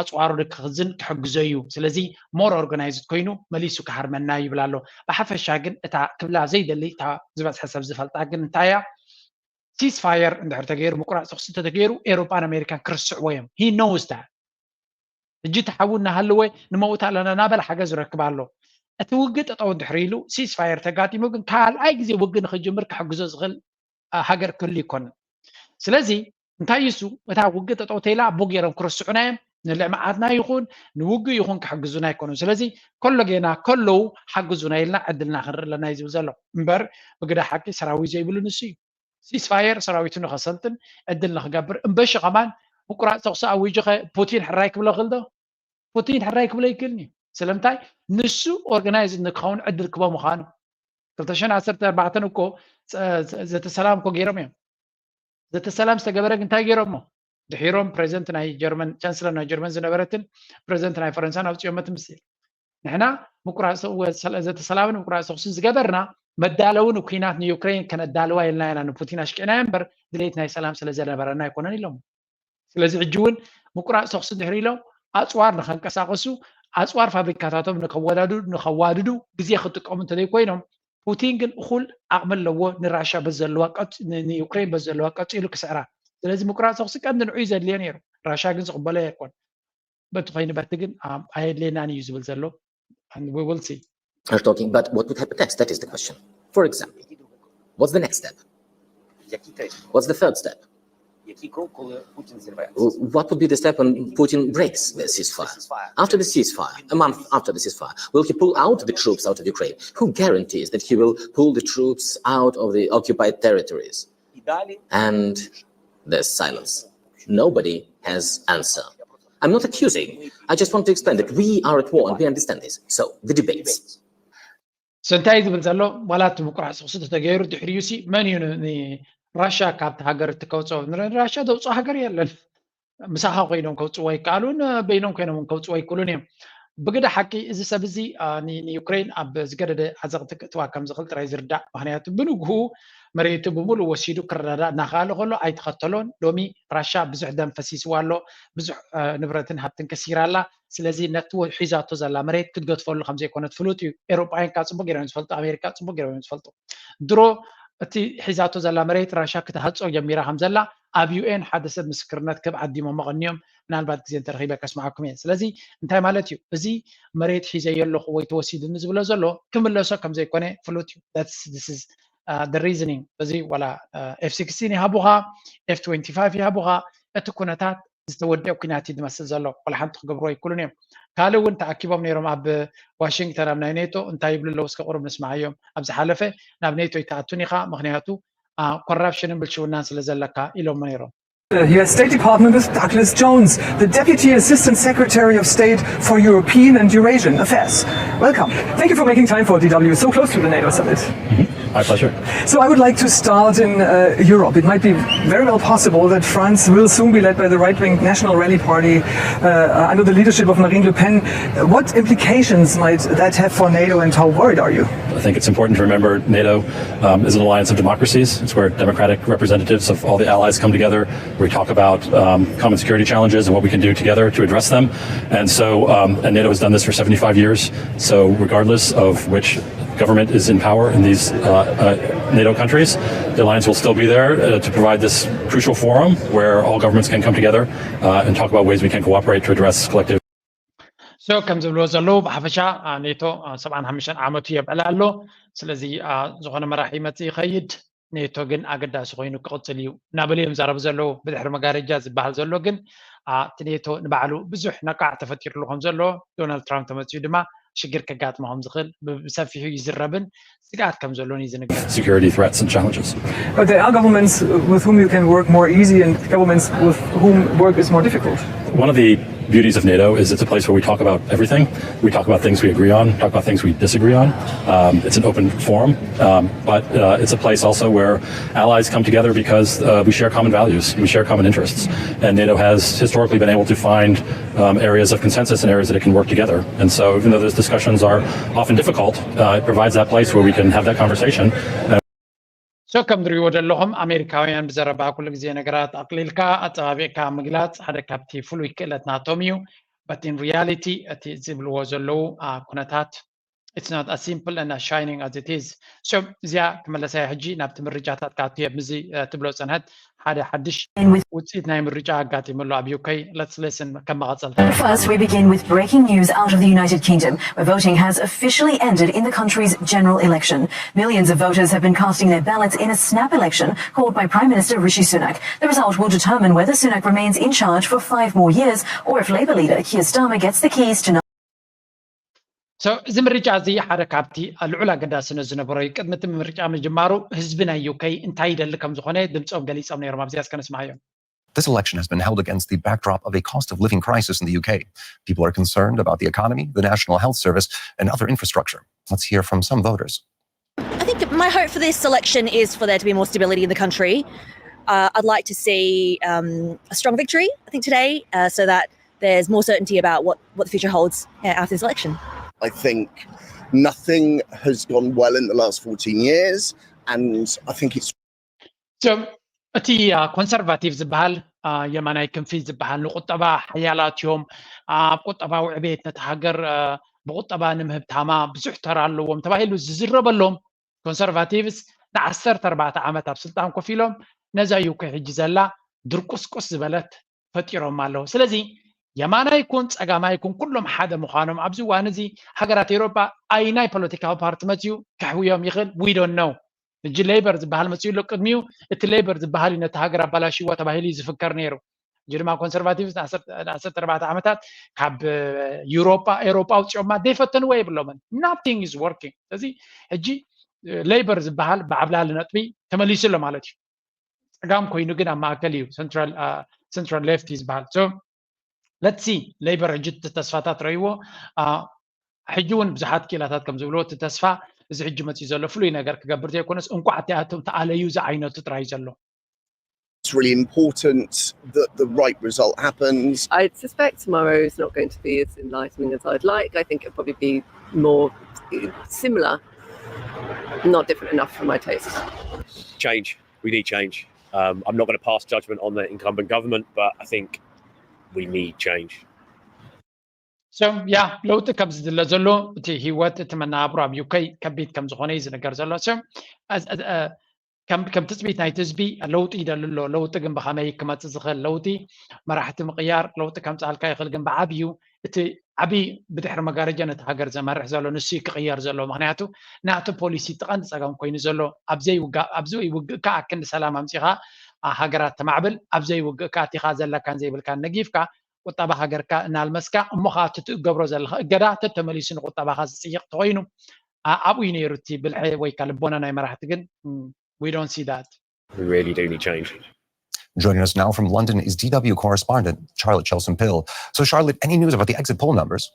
ኣፅዋሩ ክኽዝን ክሕግዞ እዩ። ስለዚ ሞር ኦርጋናይዝድ ኮይኑ መሊሱ ክሃርመና ይብል ኣሎ። ብሓፈሻ ግን እታ ክብላ ዘይደሊ እታ ዝበዝሐ ሰብ ዝፈልጣ ግን እንታይ እያ? ሲስፋየር እንድሕር ተገይሩ ምቁራፅ ተኩሲ ተተገይሩ ኤሮጳን ኣሜሪካን ክርስዕዎ እዮም። He knows that። ሕጂ ተሓዊ እናሃለወ ንመውት ኣለና እናበለ ሓገዝ ይረክብ ኣሎ። እቲ ውግእ ጠጠው እንድሕር ኢሉ ሲስፋየር ተጋጢሙ ግን ካልኣይ ግዜ ውግእ ንክጅምር ክሕግዞ ዝኽእል ሃገር ክህሉ ይኮንን። ስለዚ እንታይ እሱ እታ ውግእ ጠጠው ተይላ ኣቦ ገይሮም ክርስዑና እዮም። ንልምዓትና ይኹን ንውግእ ይኹን ክሕግዙና ኣይኮኑን። ስለዚ ከሎ ጌና ከለዉ ሓግዙና ኢልና ዕድልና ክንርኢ ኣለና እዩ ዝብል ዘሎ እምበር ብግዳ ሓቂ ሰራዊት ዘይብሉ ንሱ እዩ። ሲስፋየር ሰራዊቱ ንኸሰልጥን ዕድል ንክገብር እምበሺ ከማን ምቁራፅ ተኩሲ ኣዊጁ ኸ ፑቲን ሕራይ ክብሎ ክእል ዶ? ፑቲን ሕራይ ክብሎ ይክእልኒ። ስለምንታይ ንሱ ኦርጋናይዝ ንክኸውን ዕድል ክቦ ምዃኑ ክልተ ሽሕን ዓሰርተ ኣርባዕተን እኮ ዘተሰላም እኮ ገይሮም እዮም። ዘተሰላም ዝተገበረ ግን እንታይ ገይሮሞ? ድሒሮም ፕሬዚደንት ናይ ጀርመን ቻንስለር ናይ ጀርመን ዝነበረትን ፕሬዚደንት ናይ ፈረንሳን ኣውፅኦመ ትምስል። ንሕና ምቁራፅ ዘተሰላምን ምቁራፅ ተኩስን ዝገበርና መዳለዊ ንኩናት ንዩክሬን ከነዳልዋ ኢልና ኢና ንፑቲን ኣሽቂዕናዮ እምበር ድሌት ናይ ሰላም ስለ ዘነበረና ኣይኮነን ኢሎም። ስለዚ ሕጂ እውን ምቁራፅ ተኩሲ እንድሕር ኢሎም ኣፅዋር ንከንቀሳቀሱ ኣፅዋር ፋብሪካታቶም ንከወዳድዱ ንከዋድዱ ግዜ ክጥቀሙ እንተዘይኮይኖም ፑቲን ግን እኹል ዓቕሚ ኣለዎ ንራሻ በዘለዋ ንዩክሬን በዘለዋ ቀፂሉ ክስዕራ። ስለዚ ምቁራፅ ተኩሲ ቀንዲ ንዑ እዩ ዘድልዮ ነይሩ። ራሻ ግን ዝቕበሎ ኣይኮን። በቲ ኮይኑ በቲ ግን ኣየድልየናን እዩ ዝብል ዘሎ። We will see. Are talking, but what would happen next? That is the question. For example, what's the next step? What's the third step? What would be the step when Putin breaks the ceasefire? After the ceasefire, a month after the ceasefire, will he pull out the troops out of Ukraine? Who guarantees that he will pull the troops out of the occupied territories? And there's silence. Nobody has answer. I'm not accusing. I just want to explain that we are at war and we understand this. So the debates. So እንታይ ዝብል ዘሎ ዋላ እቲ ምቁራፅ ተኩሲ ተተገይሩ ድሕሪኡ ሲ መን እዩ ንራሻ ካብቲ ሃገር እትከውፅኦ? ንራሻ ዘውፅኦ ሃገር የለን። ምሳኻ ኮይኖም ከውፅዎ ኣይከኣሉን፣ በይኖም ኮይኖም እውን ከውፅዎ ኣይክእሉን እዮም። ብግዳ ሓቂ እዚ ሰብ እዚ ንዩክሬን ኣብ ዝገደደ ዓዘቕቲ ክእትዋ ከም ዝኽእል ጥራይ ዝርዳእ። ምክንያቱ ብንግሁ መሬቱ ብምሉእ ወሲዱ ክረዳዳእ እናኸኣለ ከሎ ኣይተኸተሎን። ሎሚ ራሻ ብዙሕ ደም ፈሲስዋ ኣሎ፣ ብዙሕ ንብረትን ሃብትን ከሲራ ኣላ። ስለዚ ነቲ ሒዛቶ ዘላ መሬት ክትገድፈሉ ከም ዘይኮነት ፍሉጥ እዩ። ኤሮጳውያን ከዓ ፅቡቅ ገይሮም ዝፈልጡ፣ ኣሜሪካ ፅቡቅ ገይሮም ዝፈልጡ። ድሮ እቲ ሒዛቶ ዘላ መሬት ራሻ ክትሃጾ ጀሚራ ከም ዘላ ኣብ ዩኤን ሓደ ሰብ ምስክርነት ክብ ዓዲሞም መቐኒዮም። ምናልባት ግዜ እንተረኺበ ከስምዓኩም እየ። ስለዚ እንታይ ማለት እዩ? እዚ መሬት ሒዘዮ ኣለኹ ወይ ተወሲድኒ ዝብሎ ዘሎ ክምለሶ ከም ዘይኮነ ፍሉጥ እዩ። That's this is the reasoning። እዚ ዋላ ኤፍ ሲክስቲን ይሃቡኻ፣ ኤፍ ትዌንቲ ፋይቭ ይሃቡኻ፣ እቲ ኩነታት ዝተወደአ ኩናት እዩ ዝመስል ዘሎ። ዋላ ሓንቲ ክገብሩ ኣይክእሉን እዮም። ካልእ እውን ተኣኪቦም ነይሮም ኣብ ዋሽንግተን ኣብ ናይ ኔቶ እንታይ ይብሉ ኣለዉ እስከ ቁሩብ ንስምዓዮም። ኣብ ዝሓለፈ ናብ ኔቶ ኣይትኣቱን ኢኻ ምክንያቱ ኮራፕሽንን ብልሽውናን ስለ ዘለካ ኢሎሞ ነይሮም። Uh, U S State Department with Douglas Jones, the Deputy Assistant Secretary of State for European and Eurasian Affairs. Welcome. Thank you for making time for D W, so close to the NATO summit. My pleasure. So I would like to start in uh, Europe. It might be very well possible that France will soon be led by the right-wing National Rally Party uh, under the leadership of Marine Le Pen. What implications might that have for NATO, and how worried are you? I think it's important to remember NATO um, is an alliance of democracies. It's where democratic representatives of all the allies come together. We talk about um, common security challenges and what we can do together to address them. And so, um, and NATO has done this for seventy-five years. So, regardless of which government is in power in these uh, uh, NATO countries, the alliance will still be there uh, to provide this crucial forum where all governments can come together uh, and talk about ways we can cooperate to address collective. So ከም ዝብልዎ ዘለዉ ብሓፈሻ ኔቶ ሰብዓን ሓሙሽተን ዓመቱ የብዕል ኣሎ። ስለዚ ዝኾነ መራሒ ይመፅእ ይኸይድ፣ ኔቶ ግን ኣገዳሲ ኮይኑ ክቕፅል እዩ እናበሉ እዮም ዛረቡ ዘለዉ። ብድሕሪ መጋረጃ ዝበሃል ዘሎ ግን እቲ ኔቶ ንባዕሉ ብዙሕ ነቃዕ ተፈጢርሉ ከም ዘሎ፣ ዶናልድ ትራምፕ ተመፅኡ ድማ ሽግር ከጋጥሞ ከም ዝኽእል ብሰፊሑ ይዝረብን ስግኣት ከም ዘሎን እዩ ዝንገር። Security threats and challenges. But there are governments with whom you can work more easy and governments with whom work is more difficult. One of the beauties of NATO is it's a place where we talk about everything. We talk about things we agree on, talk about things we disagree on. Um, it's an open forum, um, but uh, it's a place also where allies come together because uh, we share common values, we share common interests. And NATO has historically been able to find um, areas of consensus and areas that it can work together. And so, even though those discussions are often difficult, uh, it provides that place where we can have that conversation. So ከም ትሪእዎ ዘለኹም ኣሜሪካውያን ብዘረባ ኩሉ ግዜ ነገራት ኣቕሊልካ ኣፀባቢቕካ ምግላፅ ሓደ ካብቲ ፍሉይ ክእለት ናቶም እዩ። But in reality እቲ ዝብልዎ ዘለዉ ኩነታት it's not as simple and as shining as it is. So እዚኣ ክመለሳያ ሕጂ ናብቲ ምርጫታት ካቱ የምዚ ትብሎ ፀንሐት ሓደ ሓድሽ ውፅኢት ናይ ምርጫ ኣጋጢሙ ኣሎ ኣብ UK. Let's listen ከም መቐፀልታ። First, we begin with breaking news out of the United Kingdom, where voting has officially ended in the country's general election. Millions of voters have been casting their ballots in a snap election called by Prime Minister Rishi Sunak. The result will determine whether Sunak remains in charge for five more years or if Labour leader Keir Starmer gets the keys to So እዚ ምርጫ እዚ ሓደ ካብቲ ልዑል ኣገዳስነት ዝነበሮ እዩ። ቅድሚ እቲ ምርጫ ምጅማሩ ህዝቢ ናይ UK እንታይ ይደሊ ከም ዝኾነ ድምፆም ገሊፆም ነይሮም። ኣብዚኣ እስከ ንስማዓዮም። This election has been held against the backdrop of a cost of living crisis in the UK. People are concerned about the economy, the National Health Service, and other infrastructure. Let's hear from some voters. I think my hope for this election is for there to be more stability in the country. Uh, I'd like to see um, a strong victory, I think, today, uh, so that there's more certainty about what, what the future holds uh, after this election. I think nothing has gone well in the last fourteen years, and I think it's So እቲ ኮንሰርቫቲቭ ዝበሃል የማናይ ክንፊ ዝበሃል ንቁጠባ ሓያላት እዮም፣ ኣብ ቁጠባዊ ዕቤት ነቲ ሃገር ብቁጠባ ንምህብታማ ብዙሕ ተራ ኣለዎም ተባሂሉ ዝዝረበሎም ኮንሰርቫቲቭስ ንዓሰርተ ኣርባዕተ ዓመት ኣብ ስልጣን ኮፍ ኢሎም ነዛ UK ሕጂ ዘላ ድርቁስቁስ ዝበለት ፈጢሮማ ኣለዉ። ስለዚ የማናይ ይኩን ጸጋማይ ይኩን ኩሎም ሓደ ምዃኖም ኣብዚ እዋን እዚ ሃገራት ኤውሮጳ ኣይናይ ፖለቲካዊ ፓርቲ መጽዩ ከሕውዮም ይኽእል we don't know። ሕጂ ሌበር ዝበሃል መጽኡ ኣሎ ቅድሚኡ። እቲ ሌበር ዝበሃል እዩ ነቲ ሃገር ኣባላሽዋ ተባሂሉ እዩ ዝፍከር ነይሩ። ሕጂ ድማ ኮንሰርቫቲቭስ ንዓሰርተ ኣርባዕተ ዓመታት ካብ ዩሮጳ ኤውሮጳ ኣውፅኦማ ዘይፈተንዎ የብሎምን። Nothing is working። ስለዚ ሕጂ ሌበር ዝበሃል ብዓብላሊ ነጥቢ ተመሊሱ ኣሎ ማለት እዩ። ፀጋም ኮይኑ ግን ኣብ ማእከል እዩ central left እዩ ዝበሃል። So let's see ሌበር ሕጂ እቲ ተስፋታት ረእይዎ። ሕጂ እውን ብዙሓት ክኢላታት ከም ዝብልዎ እቲ ተስፋ እዚ ሕጂ መፅኡ ዘሎ ፍሉይ ነገር ክገብር ዘይኮነስ እንኳዕ እቲኣቶም ተኣለዩ ዝዓይነቱ ጥራይ ዘሎ። It's really important that the right result happens. I suspect tomorrow is not going to be as enlightening as I'd like. I think it'll probably be more similar, not different enough for my taste. Change. We need change. Um, I'm not going to pass judgment on the incumbent government, but I think we need change. So yeah, ለውጢ ከም ዝድለ ዘሎ እቲ ህይወት እቲ መነባብሮ ኣብ UK ከቢድ ከም ዝኾነ እዩ ዝነገር ዘሎ። So ከም ትፅቢት ናይቲ ህዝቢ ለውጢ ይደሊ ኣሎ። ለውጢ ግን ብኸመይ ክመፅእ ዝኽእል ለውጢ? መራሕቲ ምቕያር ለውጢ ከምፅኣልካ ይኽእል፣ ግን ብዓብዩ እቲ ዓብዪ ብድሕሪ መጋረጃ ነቲ ሃገር ዘመርሕ ዘሎ ንሱ እዩ ክቕየር ዘሎ። ምክንያቱ ናቱ ፖሊሲ እቲ ቀንዲ ፀገም ኮይኑ ዘሎ ኣብ ዘይውጋእ ኣብ ዘይውግእካ ኣክንዲ ሰላም ኣምፂኻ ሃገራት ተማዕብል ኣብ ዘይውግእካ እቲኻ ዘለካን ዘይብልካን ነጊፍካ ቁጠባ ሃገርካ እናልመስካ እሞ ከዓ እቲ ትገብሮ ዘለኻ እገዳ ተተመሊሱ ንቁጠባኻ ዝፅይቕ ተኮይኑ ኣብኡ እዩ ነይሩ እቲ ብልሒ ወይ ከዓ ልቦና ናይ መራሕቲ ግን we don't see that. We really do need change. Joining us now from London is DW correspondent Charlotte Chelsom-Pill. So, Charlotte, any news about the exit poll numbers?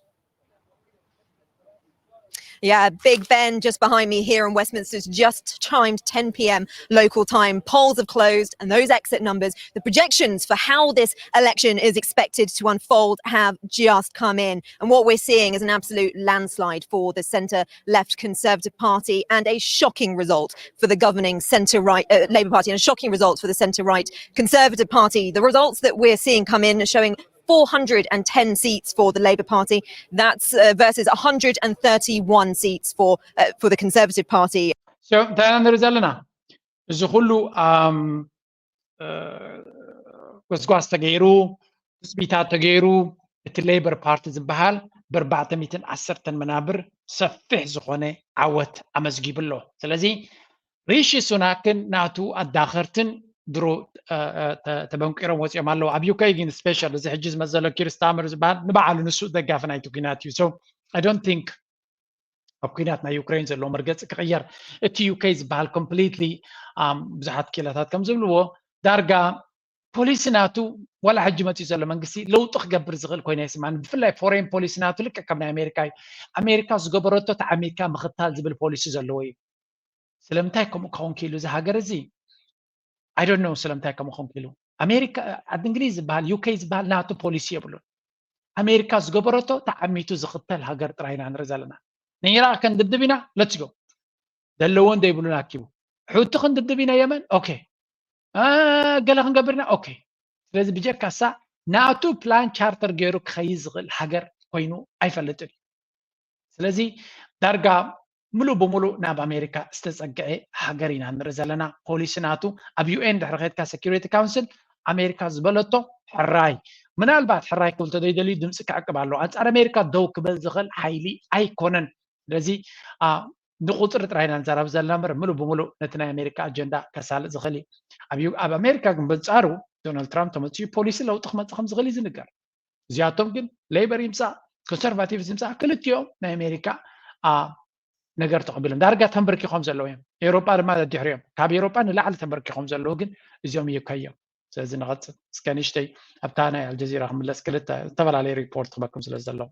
Yeah, Big Ben just behind me here in Westminster's just chimed ten p.m. local time. Polls have closed, and those exit numbers, the projections for how this election is expected to unfold, have just come in. And what we're seeing is an absolute landslide for the centre left Conservative Party and a shocking result for the governing centre right uh, Labour Party and a shocking result for the centre right Conservative Party. The results that we're seeing come in are showing four hundred and ten seats for the Labour Party. That's uh, versus one hundred and thirty-one seats for uh, for the Conservative Party. So, እንታይ ኢና ንርኢ ዘለና? እዚ ኩሉ ጎስጓስ ተገይሩ፣ ትፅቢታት ተገይሩ፣ እቲ ሌበር ፓርቲ ዝበሃል ብኣርባዕተ ሚእትን ዓሰርተን መናብር ሰፊሕ ዝኾነ ዓወት ኣመዝጊቡ ኣሎ። ስለዚ ሪሺ ሱናክን ናቱ ኣዳኸርትን ድሮ ተበንቂሮም ወፂኦም ኣለዉ። ኣብ ዩክሬን ግን ስፔሻል እዚ ሕጂ ዝመዘሎ ኪር ስታመር ዝበሃል ንባዕሉ ንሱ ደጋፊ ናይቲ ኩናት እዩ። So I don't think ኣብ ኩናት ናይ ዩክሬን ዘለዎ መርገፂ ክቕየር እቲ ዩኬ ዝበሃል ኮምፕሊትሊ ብዙሓት ክኢላታት ከም ዝብልዎ ዳርጋ ፖሊሲ ናቱ ዋላ ሕጂ መፅኡ ዘሎ መንግስቲ ለውጢ ክገብር ዝኽእል ኮይኑ ኣይስማዕን። ብፍላይ ፎሬን ፖሊሲ ናቱ ልክዕ ከም ናይ ኣሜሪካ እዩ። ኣሜሪካ ዝገበረቶ ተዓሚትካ ምኽታል ዝብል ፖሊሲ ዘለዎ እዩ። ስለምንታይ ከምኡ ክኸውን ክኢሉ እዚ ሃገር እዚ? I don't know ስለምንታይ ከምኡ ክኸውን ክኢሉ። ኣሜሪካ ዓዲ እንግሊዝ ዝበሃል ዩኬ ዝበሃል ናቱ ፖሊሲ የብሉን። ኣሜሪካ ዝገበረቶ ተዓሚቱ ዝኽተል ሃገር ጥራይ ኢና ንርኢ ዘለና። ንኢራቅ ክንድድብ ኢና፣ let's go። ዘለዎን ዘይብሉን ኣኪቡ። ሑቲ ክንድድብ ኢና የመን፣ ኦኬ። ገለ ክንገብር ኢና፣ ኦኬ። ስለዚ ብጀካ እሳ ናቱ ፕላን ቻርተር ገይሩ ክኸይድ ዝኽእል ሃገር ኮይኑ ኣይፈልጥን እዩ። ስለዚ ዳርጋ ሙሉእ ብሙሉእ ናብ ኣሜሪካ ዝተፀግዐ ሃገር ኢና ንርኢ ዘለና። ፖሊሲ ናቱ ኣብ ዩኤን ድሕሪ ከድካ ሴኪሪቲ ካውንስል ኣሜሪካ ዝበለቶ ሕራይ ምናልባት ሕራይ ክብል ተዘይደልዩ ድምፂ ክዕቅብ ኣለዎ። ኣንፃር ኣሜሪካ ደው ክብል ዝኽእል ሓይሊ ኣይኮነን። ስለዚ ብቁፅሪ ጥራይ ኢና ንዛረብ ዘለና እምበር ሙሉእ ብሙሉእ ነቲ ናይ ኣሜሪካ ኣጀንዳ ከሳልጥ ዝኽእል እዩ። ኣብ ኣሜሪካ ግን በንፃሩ ዶናልድ ትራምፕ ተመፅኡ ፖሊሲ ለውጢ ክመፅእ ከም ዝኽእል እዩ ዝንገር። እዚኣቶም ግን ሌበር ይምፃእ ኮንሰርቫቲቭስ ይምፃእ ክልቲኦም ናይ ኣሜሪካ ነገር ተቐቢሎም ዳርጋ ተንበርኪኾም ዘለዉ እዮም። ኤውሮጳ ድማ ደድሕሪኦም ካብ ኤውሮጳ ንላዕሊ ተንበርኪኾም ዘለዉ ግን እዚኦም ዩኬ እዮም። ስለዚ ንቐፅል እስከ ንእሽተይ ኣብታ ናይ ኣልጀዚራ ክምለስ ክልተ ዝተፈላለዩ ሪፖርት ክበኩም ስለ ዘለዉ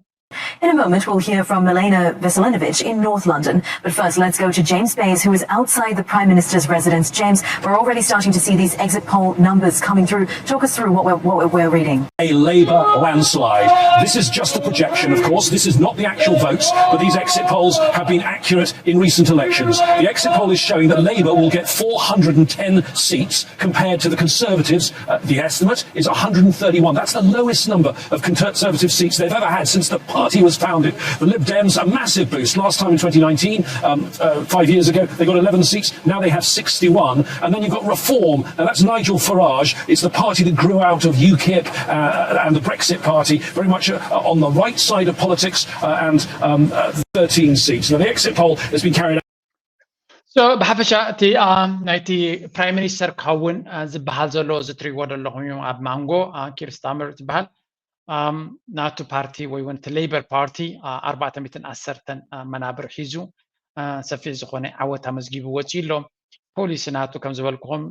In a moment, we'll hear from Milena Veselinovic in North London. But first, let's go to James Bayes, who is outside the Prime Minister's residence. James, we're already starting to see these exit poll numbers coming through. Talk us through what we're, what we're reading. A Labour landslide. This is just a projection, of course. This is not the actual votes, but these exit polls have been accurate in recent elections. The exit poll is showing that Labour will get four hundred and ten seats compared to the Conservatives. Uh, the estimate is one hundred and thirty-one. That's the lowest number of Conservative seats they've ever had since the party was founded. The Lib Dems, a massive boost. Last time in twenty nineteen, um, uh, five years ago, they got eleven seats. Now they have sixty-one. And then you've got Reform. Now that's Nigel Farage. It's the party that grew out of UKIP uh, and the Brexit Party, very much uh, on the right side of politics uh, and um, uh, thirteen seats. Now the exit poll has been carried out. So ብሓፈሻ እቲ ናይቲ ፕራይም ሚኒስተር ክኸውን ዝበሃል ዘሎ እዚ ትሪእዎ ዘለኹም እዩ ኣብ ማንጎ ኪር ስታመር ዝበሃል ናቱ ፓርቲ ወይ እውን እቲ ሌበር ፓርቲ ኣርባዕተ ሚእትን ዓሰርተን መናብር ሒዙ ሰፊሕ ዝኾነ ዓወት ኣመዝጊቡ ወፂኡ ኣሎ። ፖሊሲ ናቱ ከም ዝበልኩኹም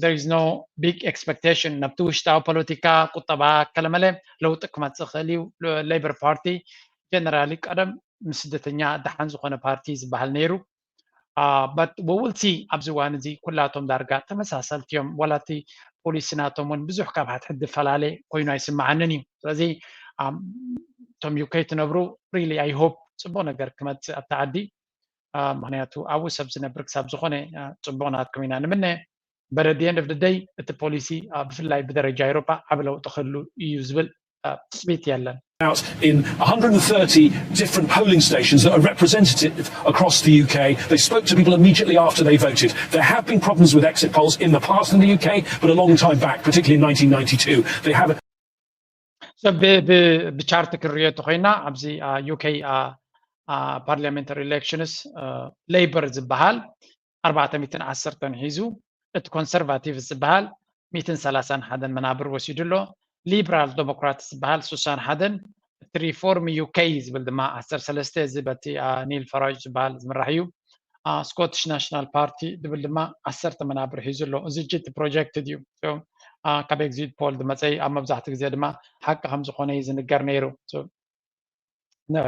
there is no big expectation ናብቲ ውሽጣዊ ፖለቲካ ቁጠባ ከለመለ ለውጢ ክመፅእ ክእል እዩ። ሌበር ፓርቲ ጀነራሊ ቀደም ንስደተኛ ደሓን ዝኾነ ፓርቲ ዝበሃል ነይሩ። but we will see ኣብዚ እዋን እዚ ኩላቶም ዳርጋ ተመሳሰልቲ እዮም። ዋላ እቲ ፖሊሲ ናቶም እውን ብዙሕ ካብ ሓድሕድ ዝፈላለ ኮይኑ ኣይስምዓንን እዩ። ስለዚ እቶም ዩኬ ትነብሩ really I hope ፅቡቕ ነገር ክመፅእ ኣብቲ ዓዲ ምክንያቱ ኣብኡ ሰብ ዝነብር ክሳብ ዝኾነ ፅቡቕ ናትኩም ኢና ንምነ። But at the end of the day እቲ ፖሊሲ ብፍላይ ብደረጃ ኤውሮጳ ዓቢ ለውጢ ክህሉ እዩ ዝብል ትፅቢት የለን። out in one hundred and thirty different polling stations that are representative across the U K. They spoke to people immediately after they voted. There have been problems with exit polls in the past in the U K, but a long time back, particularly in nineteen ninety-two. They have ብቻርት ክንሪኦ ተኮይና ኣብዚ ዩኬ ፓርላሜንታሪ ኢሌክሽንስ ሌበር ዝበሃል ኣርባዕተ ሚእትን ዓሰርተን ሒዙ እቲ ኮንሰርቫቲቭ ዝበሃል ሚእትን ሰላሳን ሓደን መናብር ወሲዱ ኣሎ። ሊብራል ዴሞክራት ዝበሃል ስሳን ሓደን እቲ ሪፎርም ዩኬ ዝብል ድማ ዓሰርተ ሰለስተ እዚ በቲ ኒል ፈራጅ ዝበሃል ዝምራሕ እዩ። ስኮትሽ ናሽናል ፓርቲ ዝብል ድማ ዓሰርተ መናብር ሒዙ ኣሎ። እዚ ጅት ፕሮጀክትድ እዩ። ካብ ኤግዚት ፖል ዝመፀ ኣብ መብዛሕትኡ ግዜ ድማ ሓቂ ከም ዝኾነ እዩ ዝንገር ነይሩ።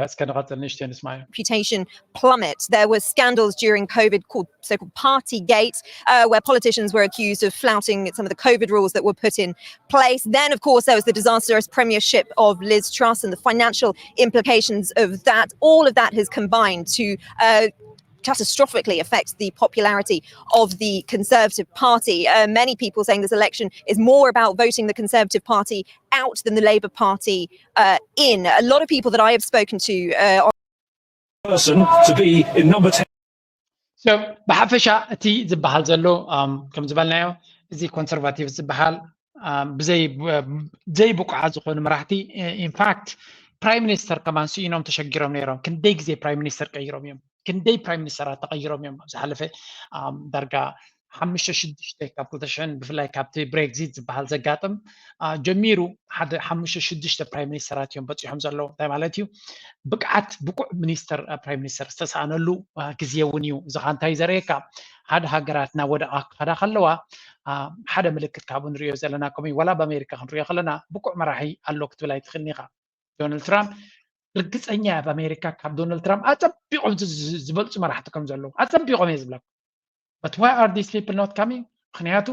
እስከ ንቐፅል ንእሽተይ ንስማዮ። Reputation plummet. There were scandals during COVID called so-called Partygate, uh, where politicians were accused of flouting some of the COVID rules that were put in place. Then, of course, there was the disastrous premiership of Liz Truss and the financial implications of that. All of that has combined to uh, catastrophically affect the popularity of the Conservative Party. Uh, many people saying this election is more about voting the Conservative Party out than the Labour Party uh, in. A lot of people that I have spoken to uh, person to be in number ten. So ብሓፈሻ እቲ ዝበሃል ዘሎ ከም ዝበልናዮ እዚ ኮንሰርቫቲቭ ዝበሃል ብዘይ ዘይብቁዓት ዝኾኑ መራሕቲ ኢንፋክት ፕራይም ሚኒስተር ከማን ስኢኖም ተሸጊሮም ነይሮም። ክንደይ ግዜ ፕራይም ሚኒስተር ቀይሮም እዮም፣ ክንደይ ፕራይም ሚኒስተራት ተቀይሮም እዮም ኣብ ዝሓለፈ ዳርጋ ሓሙሽተ ሽዱሽተ ካብ ክልተ ሽሕን ብፍላይ ካብቲ ብሬግዚት ዝበሃል ዘጋጥም ጀሚሩ ሓደ ሓሙሽተ ሽዱሽተ ፕራይም ሚኒስተራት እዮም በፂሖም ዘለዉ። እንታይ ማለት እዩ? ብቅዓት ብቁዕ ሚኒስተር ፕራይም ሚኒስተር ዝተሰኣነሉ ግዜ እውን እዩ። እዚ ከዓ እንታይ ዘርእየካ? ሓደ ሃገራት ናብ ወደቃ ክኸዳ ከለዋ ሓደ ምልክት ካብኡ ንሪኦ ዘለና ከምኡ እዩ። ዋላ ኣብ ኣሜሪካ ክንሪኦ ከለና ብቁዕ መራሒ ኣሎ ክትብል ኣይትኽእልን ኢኻ። ዶናልድ ትራምፕ ርግፀኛ እያ ኣብ ኣሜሪካ ካብ ዶናልድ ትራምፕ ኣፀቢቆም ዝበልፁ መራሕቲ ከም ዘለዉ ኣፀቢቆም እየ ዝብለካ። But why are these people not coming? ምክንያቱ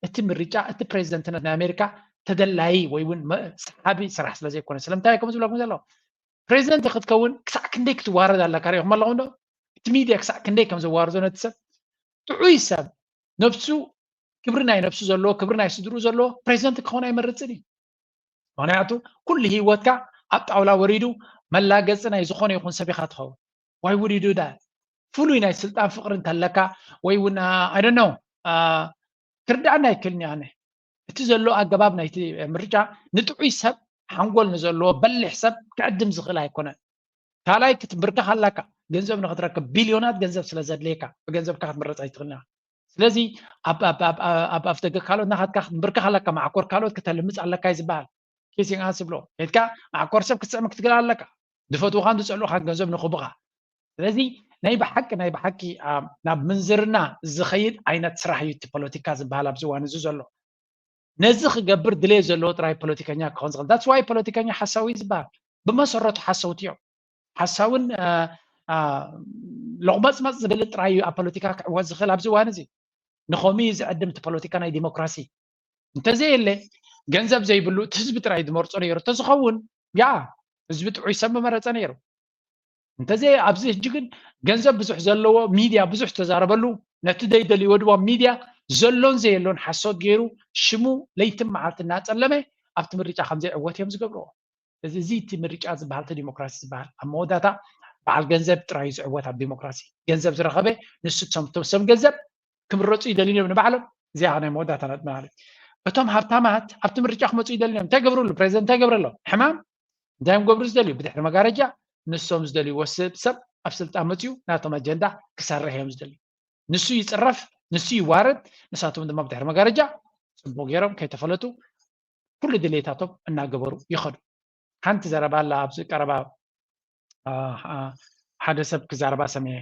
እቲ ምርጫ እቲ ፕሬዚደንትነት ናይ ኣሜሪካ ተደላዪ ወይ እውን ሰሓቢ ስራሕ ስለ ዘይኮነ። ስለምንታይ ከም ዝብለኩም ዘለዉ ፕሬዚደንት ክትከውን ክሳዕ ክንደይ ክትዋረድ ኣለካ ሪኢኹም ኣለኹም ዶ? እቲ ሚድያ ክሳዕ ክንደይ ከም ዘዋርዶ ነቲ ሰብ ጥዑይ ሰብ ነብሱ ክብሪ ናይ ነብሱ ዘለዎ ክብሪ ናይ ስድርኡ ዘለዎ ፕሬዚደንት ክኸውን ኣይመርፅን እዩ። ምክንያቱ ኩሉ ህይወትካ ኣብ ጣውላ ወሪዱ መላገፂ ናይ ዝኾነ ይኹን ሰብ ኢኻ ትኸውን። Why would you do that? ፍሉይ ናይ ስልጣን ፍቅሪ እንተለካ ወይ እውን I don't know ክርዳእና ኣይክእልን ኣነ። እቲ ዘሎ ኣገባብ ናይቲ ምርጫ ንጥዑይ ሰብ ሓንጎል ንዘለዎ በሊሕ ሰብ ክዕድም ዝኽእል ኣይኮነን። ካልኣይ ክትንብርከኽ ኣለካ ገንዘብ ንክትረክብ ቢልዮናት ገንዘብ ስለ ዘድልየካ ብገንዘብካ ክትምረፅ ኣይትኽእልን። ስለዚ ኣብ ኣፍ ደገ ካልኦት ናኻትካ ክትንብርከኽ ኣለካ ማዕኮር ካልኦት ከተልምፅ ኣለካ እዩ ዝበሃል። ኪሲንግ ኣስ ይብሎ ኢልካ ማዕኮር ሰብ ክትስዕም ክትግል ኣለካ ዝፈትውኻን ዝፀልኡኻን ገንዘብ ንክቡኻ። ስለዚ ናይ ብሓቂ ናይ ብሓቂ ናብ ምንዝርና ዝኸይድ ዓይነት ስራሕ እዩ እቲ ፖለቲካ ዝበሃል ኣብዚ እዋን እዚ ዘሎ። ነዚ ክገብር ድሌት ዘለዎ ጥራይ ፖለቲከኛ ክኾን ዝኽእል that's why ፖለቲከኛ ሓሳዊ ዝበሃል ብመሰረቱ ሓሰውቲ እዮም። ሓሳውን ሎቕመፅመፅ ዝብል ጥራይ እዩ ኣብ ፖለቲካ ክዕወት ዝኽእል ኣብዚ እዋን እዚ። ንኸምኡ እዩ ዝዕድም እቲ ፖለቲካ ናይ ዲሞክራሲ። እንተዘየለ ገንዘብ ዘይብሉ እቲ ህዝቢ ጥራይ ዝመርፆ ነይሩ እንተዝኸውን ያ ህዝቢ ጥዑይ ሰብ ምመረፀ ነይሩ። እንተዘይ ኣብዚ ሕጂ ግን ገንዘብ ብዙሕ ዘለዎ ሚድያ ብዙሕ ዝተዛረበሉ ነቲ ዘይደልይዎ ድማ ሚድያ ዘሎን ዘየሎን ሓሶት ገይሩ ሽሙ ለይትን መዓልቲ እናፀለመ ኣብቲ ምርጫ ከምዘይዕወት እዮም ዝገብርዎ። እዚ እዚ እቲ ምርጫ ዝበሃል እቲ ዲሞክራሲ ዝበሃል ኣብ መወዳእታ በዓል ገንዘብ ጥራይ እዩ ዝዕወት ኣብ ዲሞክራሲ። ገንዘብ ዝረኸበ ንሱ እቶም እቶም ሰብ ገንዘብ ክምረፁ ይደልዩ እዮም ንባዕሎም። እዚኣ ናይ መወዳእታ ነጥቢ ማለት እዩ። እቶም ሃብታማት ኣብቲ ምርጫ ክመፁ ይደልዩ እዮም። እንታይ ገብሩ ኣሎ ፕሬዚደንት እንታይ ገብረ ኣሎ ሕማም እንታይ እዮም ገብሩ ዝደልዩ ብድሕሪ መጋረጃ ንሶም ዝደልይዎ ሰብ ሰብ ኣብ ስልጣን መፅኡ ናቶም ኣጀንዳ ክሰርሕ እዮም ዝደልዩ። ንሱ ይፅረፍ፣ ንሱ ይዋረድ፣ ንሳቶም ድማ ብድሕሪ መጋረጃ ፅቡቅ ገይሮም ከይተፈለጡ ኩሉ ድሌታቶም እናገበሩ ይኸዱ። ሓንቲ ዘረባ ኣላ ኣብዚ ቀረባ ሓደ ሰብ ክዛረባ ሰሚዐ።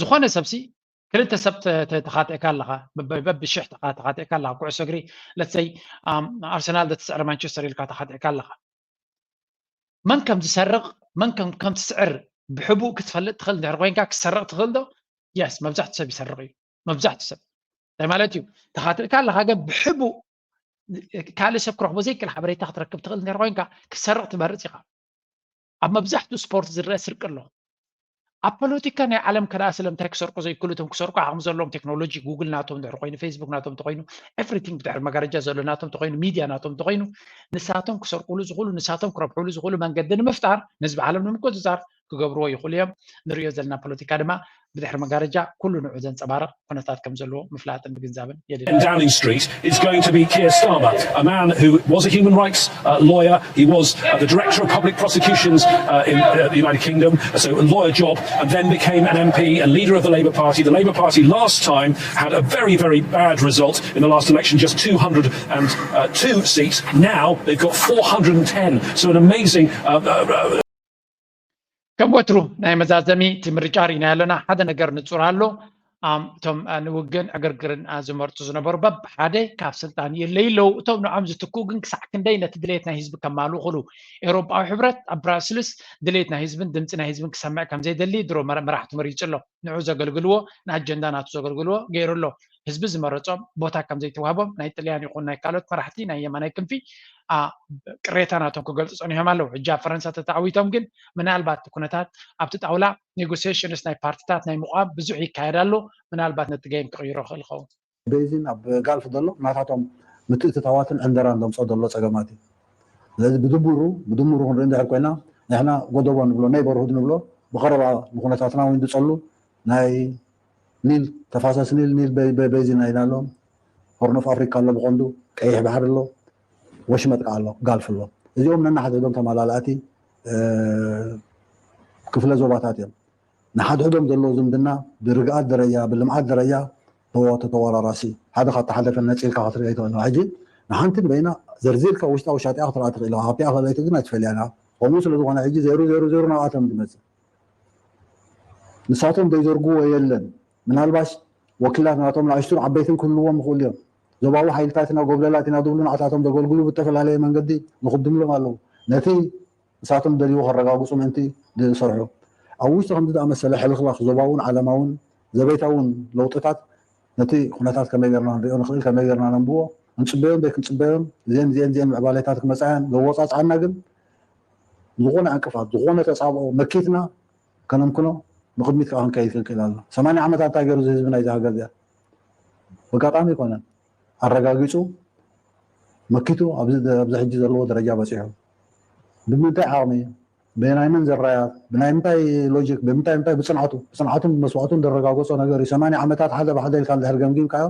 ዝኾነ ሰብሲ ክልተ ሰብ ተኻትዕካ ኣለኻ፣ በብሽሕ ተኻትዕካ ኣለኻ፣ ኩዕሶ እግሪ ለትሰይ ኣርሰናል ዘትስዕር ማንቸስተር ኢልካ ተኻትዕካ ኣለኻ። መን ከም ዝሰርቕ መን ከም ትስዕር ብሕቡእ ክትፈልጥ ትኽእል እንድሕር ኮይንካ ክትሰርቕ ትኽእል ዶ? የስ መብዛሕትኡ ሰብ ይሰርቕ እዩ። መብዛሕትኡ ሰብ እንታይ ማለት እዩ? ተኻትዕካ ኣለኻ ግን ብሕቡእ ካልእ ሰብ ክረኽቦ ዘይክእል ሓበሬታ ክትረክብ ትኽእል እንድሕር ኮይንካ ክትሰርቕ ትመርፅ ኢኻ። ኣብ መብዛሕትኡ ስፖርት ዝረአ ስርቂ ኣሎ። ኣብ ፖለቲካ ናይ ዓለም ከደኣ ስለምንታይ ክሰርቁ ዘይክእሉ እቶም ክሰርቁ ዓቕሚ ዘለዎም ቴክኖሎጂ ጉግል ናቶም ድሕር ኮይኑ ፌስቡክ ናቶም ተኮይኑ ኤቭሪቲንግ ብድሕሪ መጋረጃ ዘሎ ናቶም ተኮይኑ ሚድያ ናቶም ተኮይኑ ንሳቶም ክሰርቁሉ ዝኽእሉ ንሳቶም ክረብሕሉ ዝኽእሉ መንገዲ ንምፍጣር ንህዝቢ ዓለም ንምቁፅፃር ክገብርዎ ይኽእሉ እዮም። ንሪኦ ዘለና ፖለቲካ ድማ ብድሕሪ መጋረጃ ኩሉ ንዑ ዘንፀባርቕ ኩነታት ከም ዘለዎ ምፍላጥን ምግንዛብን የድሊ። Downing Street is going to be Keir Starmer, a man who was a human rights uh, lawyer. He was uh, the director of public prosecutions uh, in uh, the United Kingdom, so a lawyer job, and then became an M P and leader of the Labour Party. The Labour Party last time had a very, very bad result in the last election, just two hundred and two seats. Now they've got four hundred and ten, so an amazing uh, uh, ከም ወትሩ ናይ መዛዘሚ እቲ ምርጫ ርኢና ኣለና። ሓደ ነገር ንጹር ኣሎ። እቶም ንውግን ዕግርግርን ዝመርጹ ዝነበሩ በብሓደ ካብ ስልጣን ይእለዩ ኣለዉ። እቶም ንዖም ዝትክኡ ግን ክሳዕ ክንደይ ነቲ ድሌት ናይ ህዝቢ ከማልኡ ክእሉ? ኤውሮጳዊ ሕብረት ኣብ ብራስልስ ድሌት ናይ ህዝብን ድምጺ ናይ ህዝብን ክሰምዕ ከም ዘይደሊ ድሮ መራሕቱ መሪጹ ኣሎ። ንዑ ዘገልግልዎ ንኣጀንዳ ናቱ ዘገልግልዎ ገይሩ ኣሎ። ህዝቢ ዝመረጾም ቦታ ከም ዘይተዋህቦም ናይ ጥልያን ይኹን ናይ ካልኦት መራሕቲ ናይ የማናይ ክንፊ ቅሬታ ናቶም ክገልፁ ፀኒሖም ኣለዉ። ሕጂ ኣብ ፈረንሳ ተተዓዊቶም ግን ምናልባት እቲ ኩነታት ኣብቲ ጣውላ ኔጎሲሽንስ ናይ ፓርቲታት ናይ ምቋም ብዙሕ ይካየድ ኣሎ። ምናልባት ነቲ ገይም ክቕይሮ ይኽእል ይኸውን። ቤዚን ኣብ ጋልፍ ዘሎ ናታቶም ምትእትታዋትን ዕንደራን ዘምፅኦ ዘሎ ፀገማት እዩ። ስለዚ ብድምሩ ብድምሩ ክንርኢ እንድሕር ኮይና ንሕና ጎደቦ ንብሎ ኔይበርሁድ ንብሎ ብቐረባ ንኩነታትና እውን ዝፀሉ ናይ ኒል ተፋሰስ ኒል ኒል ቤዚን ኢና ኣለዎም። ሆርን ኦፍ ኣፍሪካ ኣሎ ብቐንዱ ቀይሕ ባሕሪ ኣሎ ወሽመጥ ከዓ ኣሎ ጋልፍ ኣሎ። እዚኦም ነናሓድሕዶም ተመላላእቲ ክፍለ ዞባታት እዮም። ንሓድሕዶም ዘለዎ ዝምድና ብርግኣት ደረጃ ብልምዓት ደረጃ ተወ- ተተወራራሲ ሓደ ካብ ተሓለፈ ነፂልካ ክትርኢ ትኽእል ኢኻ። ሕጂ ንሓንቲ ንበይና ዘርዚርካ ውሽጣዊ ሻጢኣ ክትረኣ ትኽእል ኢኻ። ካብቲኣ ካልኣይቲ ግን ኣይትፈልያን ኢኻ። ከምኡ ስለ ዝኾነ ሕጂ ዜሮ ዜሮ ዜሮ ናብኣቶም ዝመፅእ ንሳቶም ዘይዘርግዎ የለን። ምናልባሽ ወኪላት ናቶም ንኣሽቱን ዓበይትን ክህልዎም ይኽእሉ እዮም። ዞባዊ ሓይልታት ኢና፣ ጎብለላት ኢና ዝብሉ ንዓታቶም ዘገልግሉ ብተፈላለየ መንገዲ ንኽድምሎም ኣለዉ። ነቲ ንሳቶም ደልይዎ ከረጋግፁ ምእንቲ ዝሰርሑ ኣብ ውሽጢ ከምዚ ዝኣመሰለ ሕልኽላኽ ዞባውን ዓለማውን ዘቤታውን ለውጥታት ነቲ ኩነታት ከመይ ገርና ንሪኦ ንኽእል፣ ከመይ ገርና ነንብቦ፣ ክንፅበዮም ዘይክንፅበዮም እዚአን እዚአን እዚአን ምዕባሌታት ክመፃያን ዘወፃፅኣና ግን ዝኾነ ዕንቅፋት ዝኾነ ተፃብኦ መኪትና ከነምክኖ ንቕድሚት ከዓ ክንከይድ ክንክእል ኣለና። ሰማንያ ዓመታት እንታይ ገይሩ እዚ ህዝቢ ናይዚ ሃገር እዚኣ? በጋጣሚ ኣይኮነን። ኣረጋጊፁ መኪቱ ኣብዚ ኣብዚ ሕጂ ዘለዎ ደረጃ በፂሑ። ብምንታይ ዓቕሚ? ብናይ መን ዘራያት? ብናይ ምንታይ ሎጂክ? ብምንታይ ምንታይ? ብፅንዓቱ ብፅንዓቱን ብመስዋእቱን ዘረጋገፆ ነገር እዩ። ሰማንያ ዓመታት ሓደ ብሓደ ኢልካ እንድሕር ገምጊምካዮ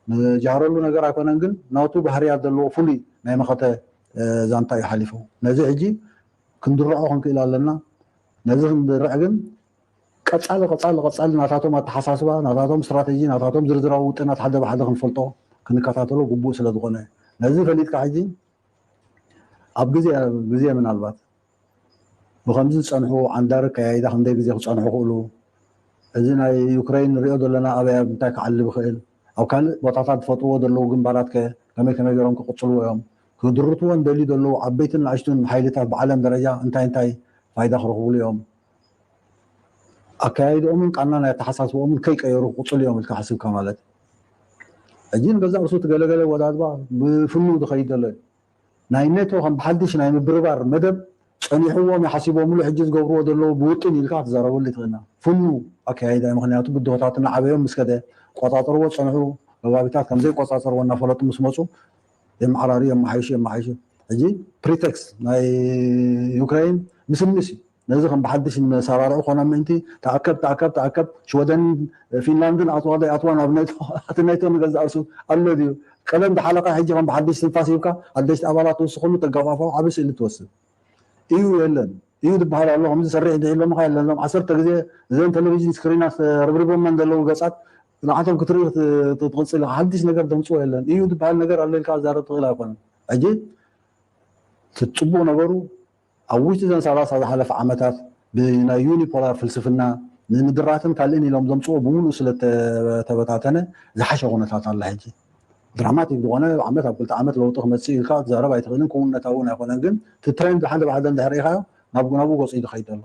ንጃህረሉ ነገር ኣይኮነን፣ ግን ናቱ ባህርያት ዘለዎ ፍሉይ ናይ መኸተ ዛንታ እዩ ሓሊፉ። ነዚ ሕጂ ክንድርዖ ክንክእል ኣለና። ነዚ ክንድርዕ ግን ቀፃሊ ቀፃሊ ቀፃሊ ናታቶም ኣተሓሳስባ፣ ናታቶም ስትራተጂ፣ ናታቶም ዝርዝራዊ ውጥናት ሓደ ብሓደ ክንፈልጦ ክንከታተሎ ግቡእ ስለ ዝኾነ ነዚ ፈሊጥካ ሕጂ ኣብ ግዜ ግዜ ምናልባት ብከምዚ ዝፀንሑ ዓንዳሪ ኣከያይዳ ክንደይ ግዜ ክፀንሑ ክእሉ፣ እዚ ናይ ዩክረይን ንሪኦ ዘለና ኣበይ ኣብ እንታይ ክዓሊ ብኽእል፣ ኣብ ካልእ ቦታታት ዝፈጥርዎ ዘለዉ ግንባራት ከ ከመይ ከመይ ገይሮም ክቕፅልዎ እዮም፣ ክድርትዎ እንደልዩ ዘለዉ ዓበይትን ንኣሽቱን ሓይልታት ብዓለም ደረጃ እንታይ እንታይ ፋይዳ ክረኽብሉ እዮም፣ ኣከያይድኦምን ቃና ናይ ኣተሓሳስብኦምን ከይቀየሩ ክቕፅሉ እዮም ኢልካ ሓስብካ ማለት ሕጂ ንገዛእ ርእሱ እቲ ገለገለ ወዳድባ ብፍኑ ዝኸይድ ዘሎ እዩ። ናይ ኔቶ ከም ብሓድሽ ናይ ምብርባር መደብ ጸኒሕዎም ይሓሲቦምሉ ሕጂ ዝገብርዎ ዘለዉ ብውጥን ኢልካ ክትዛረበሉ ይትኽእልና ፍኑ ኣካያይዳ እዩ። ምክንያቱ ብድሆታትና ዓበዮም ምስ ከደ ቆጻጸርዎ ዝጸንሑ ከባቢታት ከም ዘይቆጻጸርዎ እናፈለጡ ምስ መጹ የመዓራርዩ የመሓይሹ የመሓይሹ። ሕጂ ፕሪቴክስ ናይ ዩክሬን ምስምስ እዩ። ነዚ ከም ብሓድሽ ንመሳራርዑ ኮነ ምእንቲ ተኣከብ ተኣከብ ተኣከብ ሽወደን ፊንላንድን ኣትዋ ዘይኣትዋ ናብ ኔቶ እቲ ኔቶ ንገዛእ ርእሱ ኣሎ ድዩ? ቀደም ዝሓለቐ ሕጂ ከም ብሓድሽ ትንፋስ ሂብካ ሓደሽቲ ኣባላት ትውስኽሉ ተጋፋፋው ዓቢ ስእሊ ትወስድ እዩ። የለን እዩ ዝበሃል ኣሎ። ከምዚ ሰርሕ ድሒሎምኻ የለን። እዞም ዓሰርተ ግዜ እዘን ቴሌቪዥን ስክሪናት ርብሪቦመን ዘለዉ ገጻት ንዓቶም ክትርኢ ትቕጽል ኢኻ። ሓድሽ ነገር ደምጽዎ የለን እዩ ዝበሃል ነገር ኣሎ ኢልካ ዝዛረብ ትኽእል ኣይኮነን። ሕጂ እቲ ጽቡቕ ነገሩ ኣብ ውሽጢ እዘን ሰላሳ ዝሓለፈ ዓመታት ብናይ ዩኒፖላር ፍልስፍና ንምድራትን ካልእን ኢሎም ዘምፅዎ ብምሉእ ስለተበታተነ ዝሓሸ ኩነታት ኣላ። ሕጂ ድራማቲክ ዝኾነ ዓመት ኣብ ክልተ ዓመት ለውጢ ክመፅእ ኢልካ ክትዛረብ ኣይትኽእልን፣ ክውነታዊ እውን ኣይኮነን። ግን እቲ ትሬንድ ሓደ ብሓደ እንድሕር ርኢኻዮ ናብ ናብኡ ገፁ እዩ ዝኸይድ ዘሎ።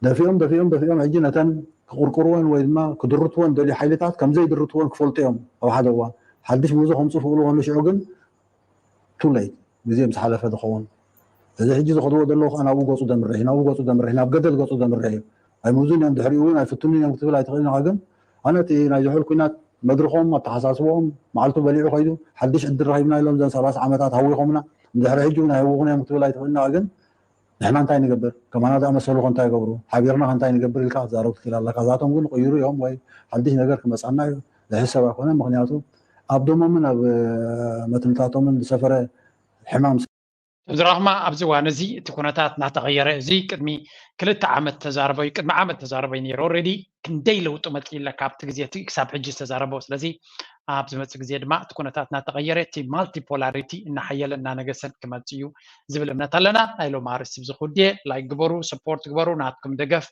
ደፊኦም ደፊኦም ደፊኦም ሕጂ ነተን ክቕርቅርወን ወይ ድማ ክድርትወን ደልዩ ሓይልታት ከምዘይድርትወን ክፈልጡ እዮም ኣብ ሓደ እዋን ሓድሽ ምህዞ ከምፁ ክኽእሉ ከሎ ሽዑ ግን ቱ ሌት ግዜ ምስ ሓለፈ ዝኸውን እዚ ሕጂ ዝኸድዎ ዘለዉ ከዓ ናብኡ ገፁ ዘምርሕ ናብኡ ገፁ ዘምርሕ ናብ ገደል ገፁ ዘምርሕ እዩ። ኣይምዙን እዮም ድሕሪኡ እውን ኣይፍትኑን እዮም ክትብል ኣይትኽእልን ኢኻ። ግን ኣነ እቲ ናይ ዝሑል ኩናት መድርኾም ኣተሓሳስቦኦም መዓልቱ በሊዑ ከይዱ ሓድሽ ዕድል ረኺብና ኢሎም ዘን ሰላሳ ዓመታት ሃዊኾምና ድሕሪ ሕጂ እውን ኣይህውኹን እዮም ክትብል ኣይትኽእልን ኢኻ። ግን ንሕና እንታይ ንገብር ከማና ዝኣመሰሉ ከ እንታይ ይገብሩ ሓቢርና ከ እንታይ ንገብር ኢልካ ክትዛረብ ትኽእል ኣለካ። እዛቶም ግን ይቕይሩ እዮም ወይ ሓድሽ ነገር ክመፃና እዩ ዝሕሰብ ኣይኮነን። ምክንያቱ ኣብ ደሞምን ኣብ መትንታቶምን ዝሰፈረ ሕማም ዝረኽማ ኣብዚ እዋን እዚ እቲ ኩነታት እናተቐየረ እዚ ቅድሚ ክልተ ዓመት ተዛረበዩ ቅድሚ ዓመት ተዛረበዩ ነይሩ ኦልሬዲ ክንደይ ለውጢ መፅእ ኢለ ካብቲ ግዜ እቲ ክሳብ ሕጂ ዝተዛረበ ስለዚ ኣብ ዝመፅእ ግዜ ድማ እቲ ኩነታት እናተቐየረ እቲ ማልቲፖላሪቲ እናሓየለ እናነገሰን ክመፅእ እዩ ዝብል እምነት ኣለና። ናይ ሎም ኣርእስቲ ብዝኹድየ ላይክ ግበሩ፣ ሰፖርት ግበሩ፣ ናትኩም ደገፍ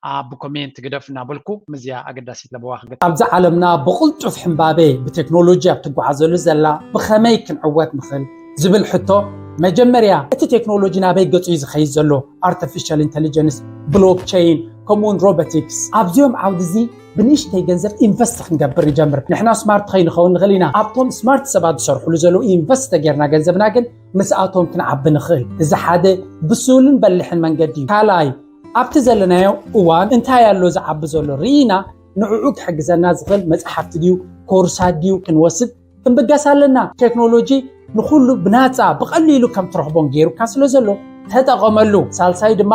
ኣብ ኮሜንት ግደፍ እናበልኩ ምዝያ ኣገዳሲት ለበዋ ክገ ኣብዚ ዓለምና ብቕልጡፍ ሕምባቤ ብቴክኖሎጂ ኣብ ትጓዓዘሉ ዘላ ብኸመይ ክንዕወት ንኽእል ዝብል ሕቶ መጀመርያ እቲ ቴክኖሎጂ ናበይ ገጹ እዩ ዝኸይድ ዘሎ? ኣርቲፊሻል ኢንተሊጀንስ፣ ብሎክቸይን ከምኡውን ሮቦቲክስ ኣብዚኦም ዓውዲ እዚ ብንእሽተይ ገንዘብ ኢንቨስት ክንገብር ንጀምር። ንሕና ስማርት ከይንኸውን ንኽእል ኢና። ኣብቶም ስማርት ሰባት ዝሰርሕሉ ዘለዉ ኢንቨስት ተጌርና ገንዘብና ግን ምስኣቶም ክንዓቢ ንኽእል። እዚ ሓደ ብስሉን በልሕን መንገዲ እዩ። ካልኣይ ኣብቲ ዘለናዮ እዋን እንታይ ኣሎ ዝዓቢ ዘሎ ርኢና ንዕኡ ክሕግዘና ዝኽእል መፅሓፍቲ ድዩ ኮርሳት ድዩ ክንወስድ ክንብገስ ኣለና። ቴክኖሎጂ ንኹሉ ብናፃ ብቐሊሉ ከም ትረኽቦን ገይሩካ ስለ ዘሎ ተጠቐመሉ። ሳልሳይ ድማ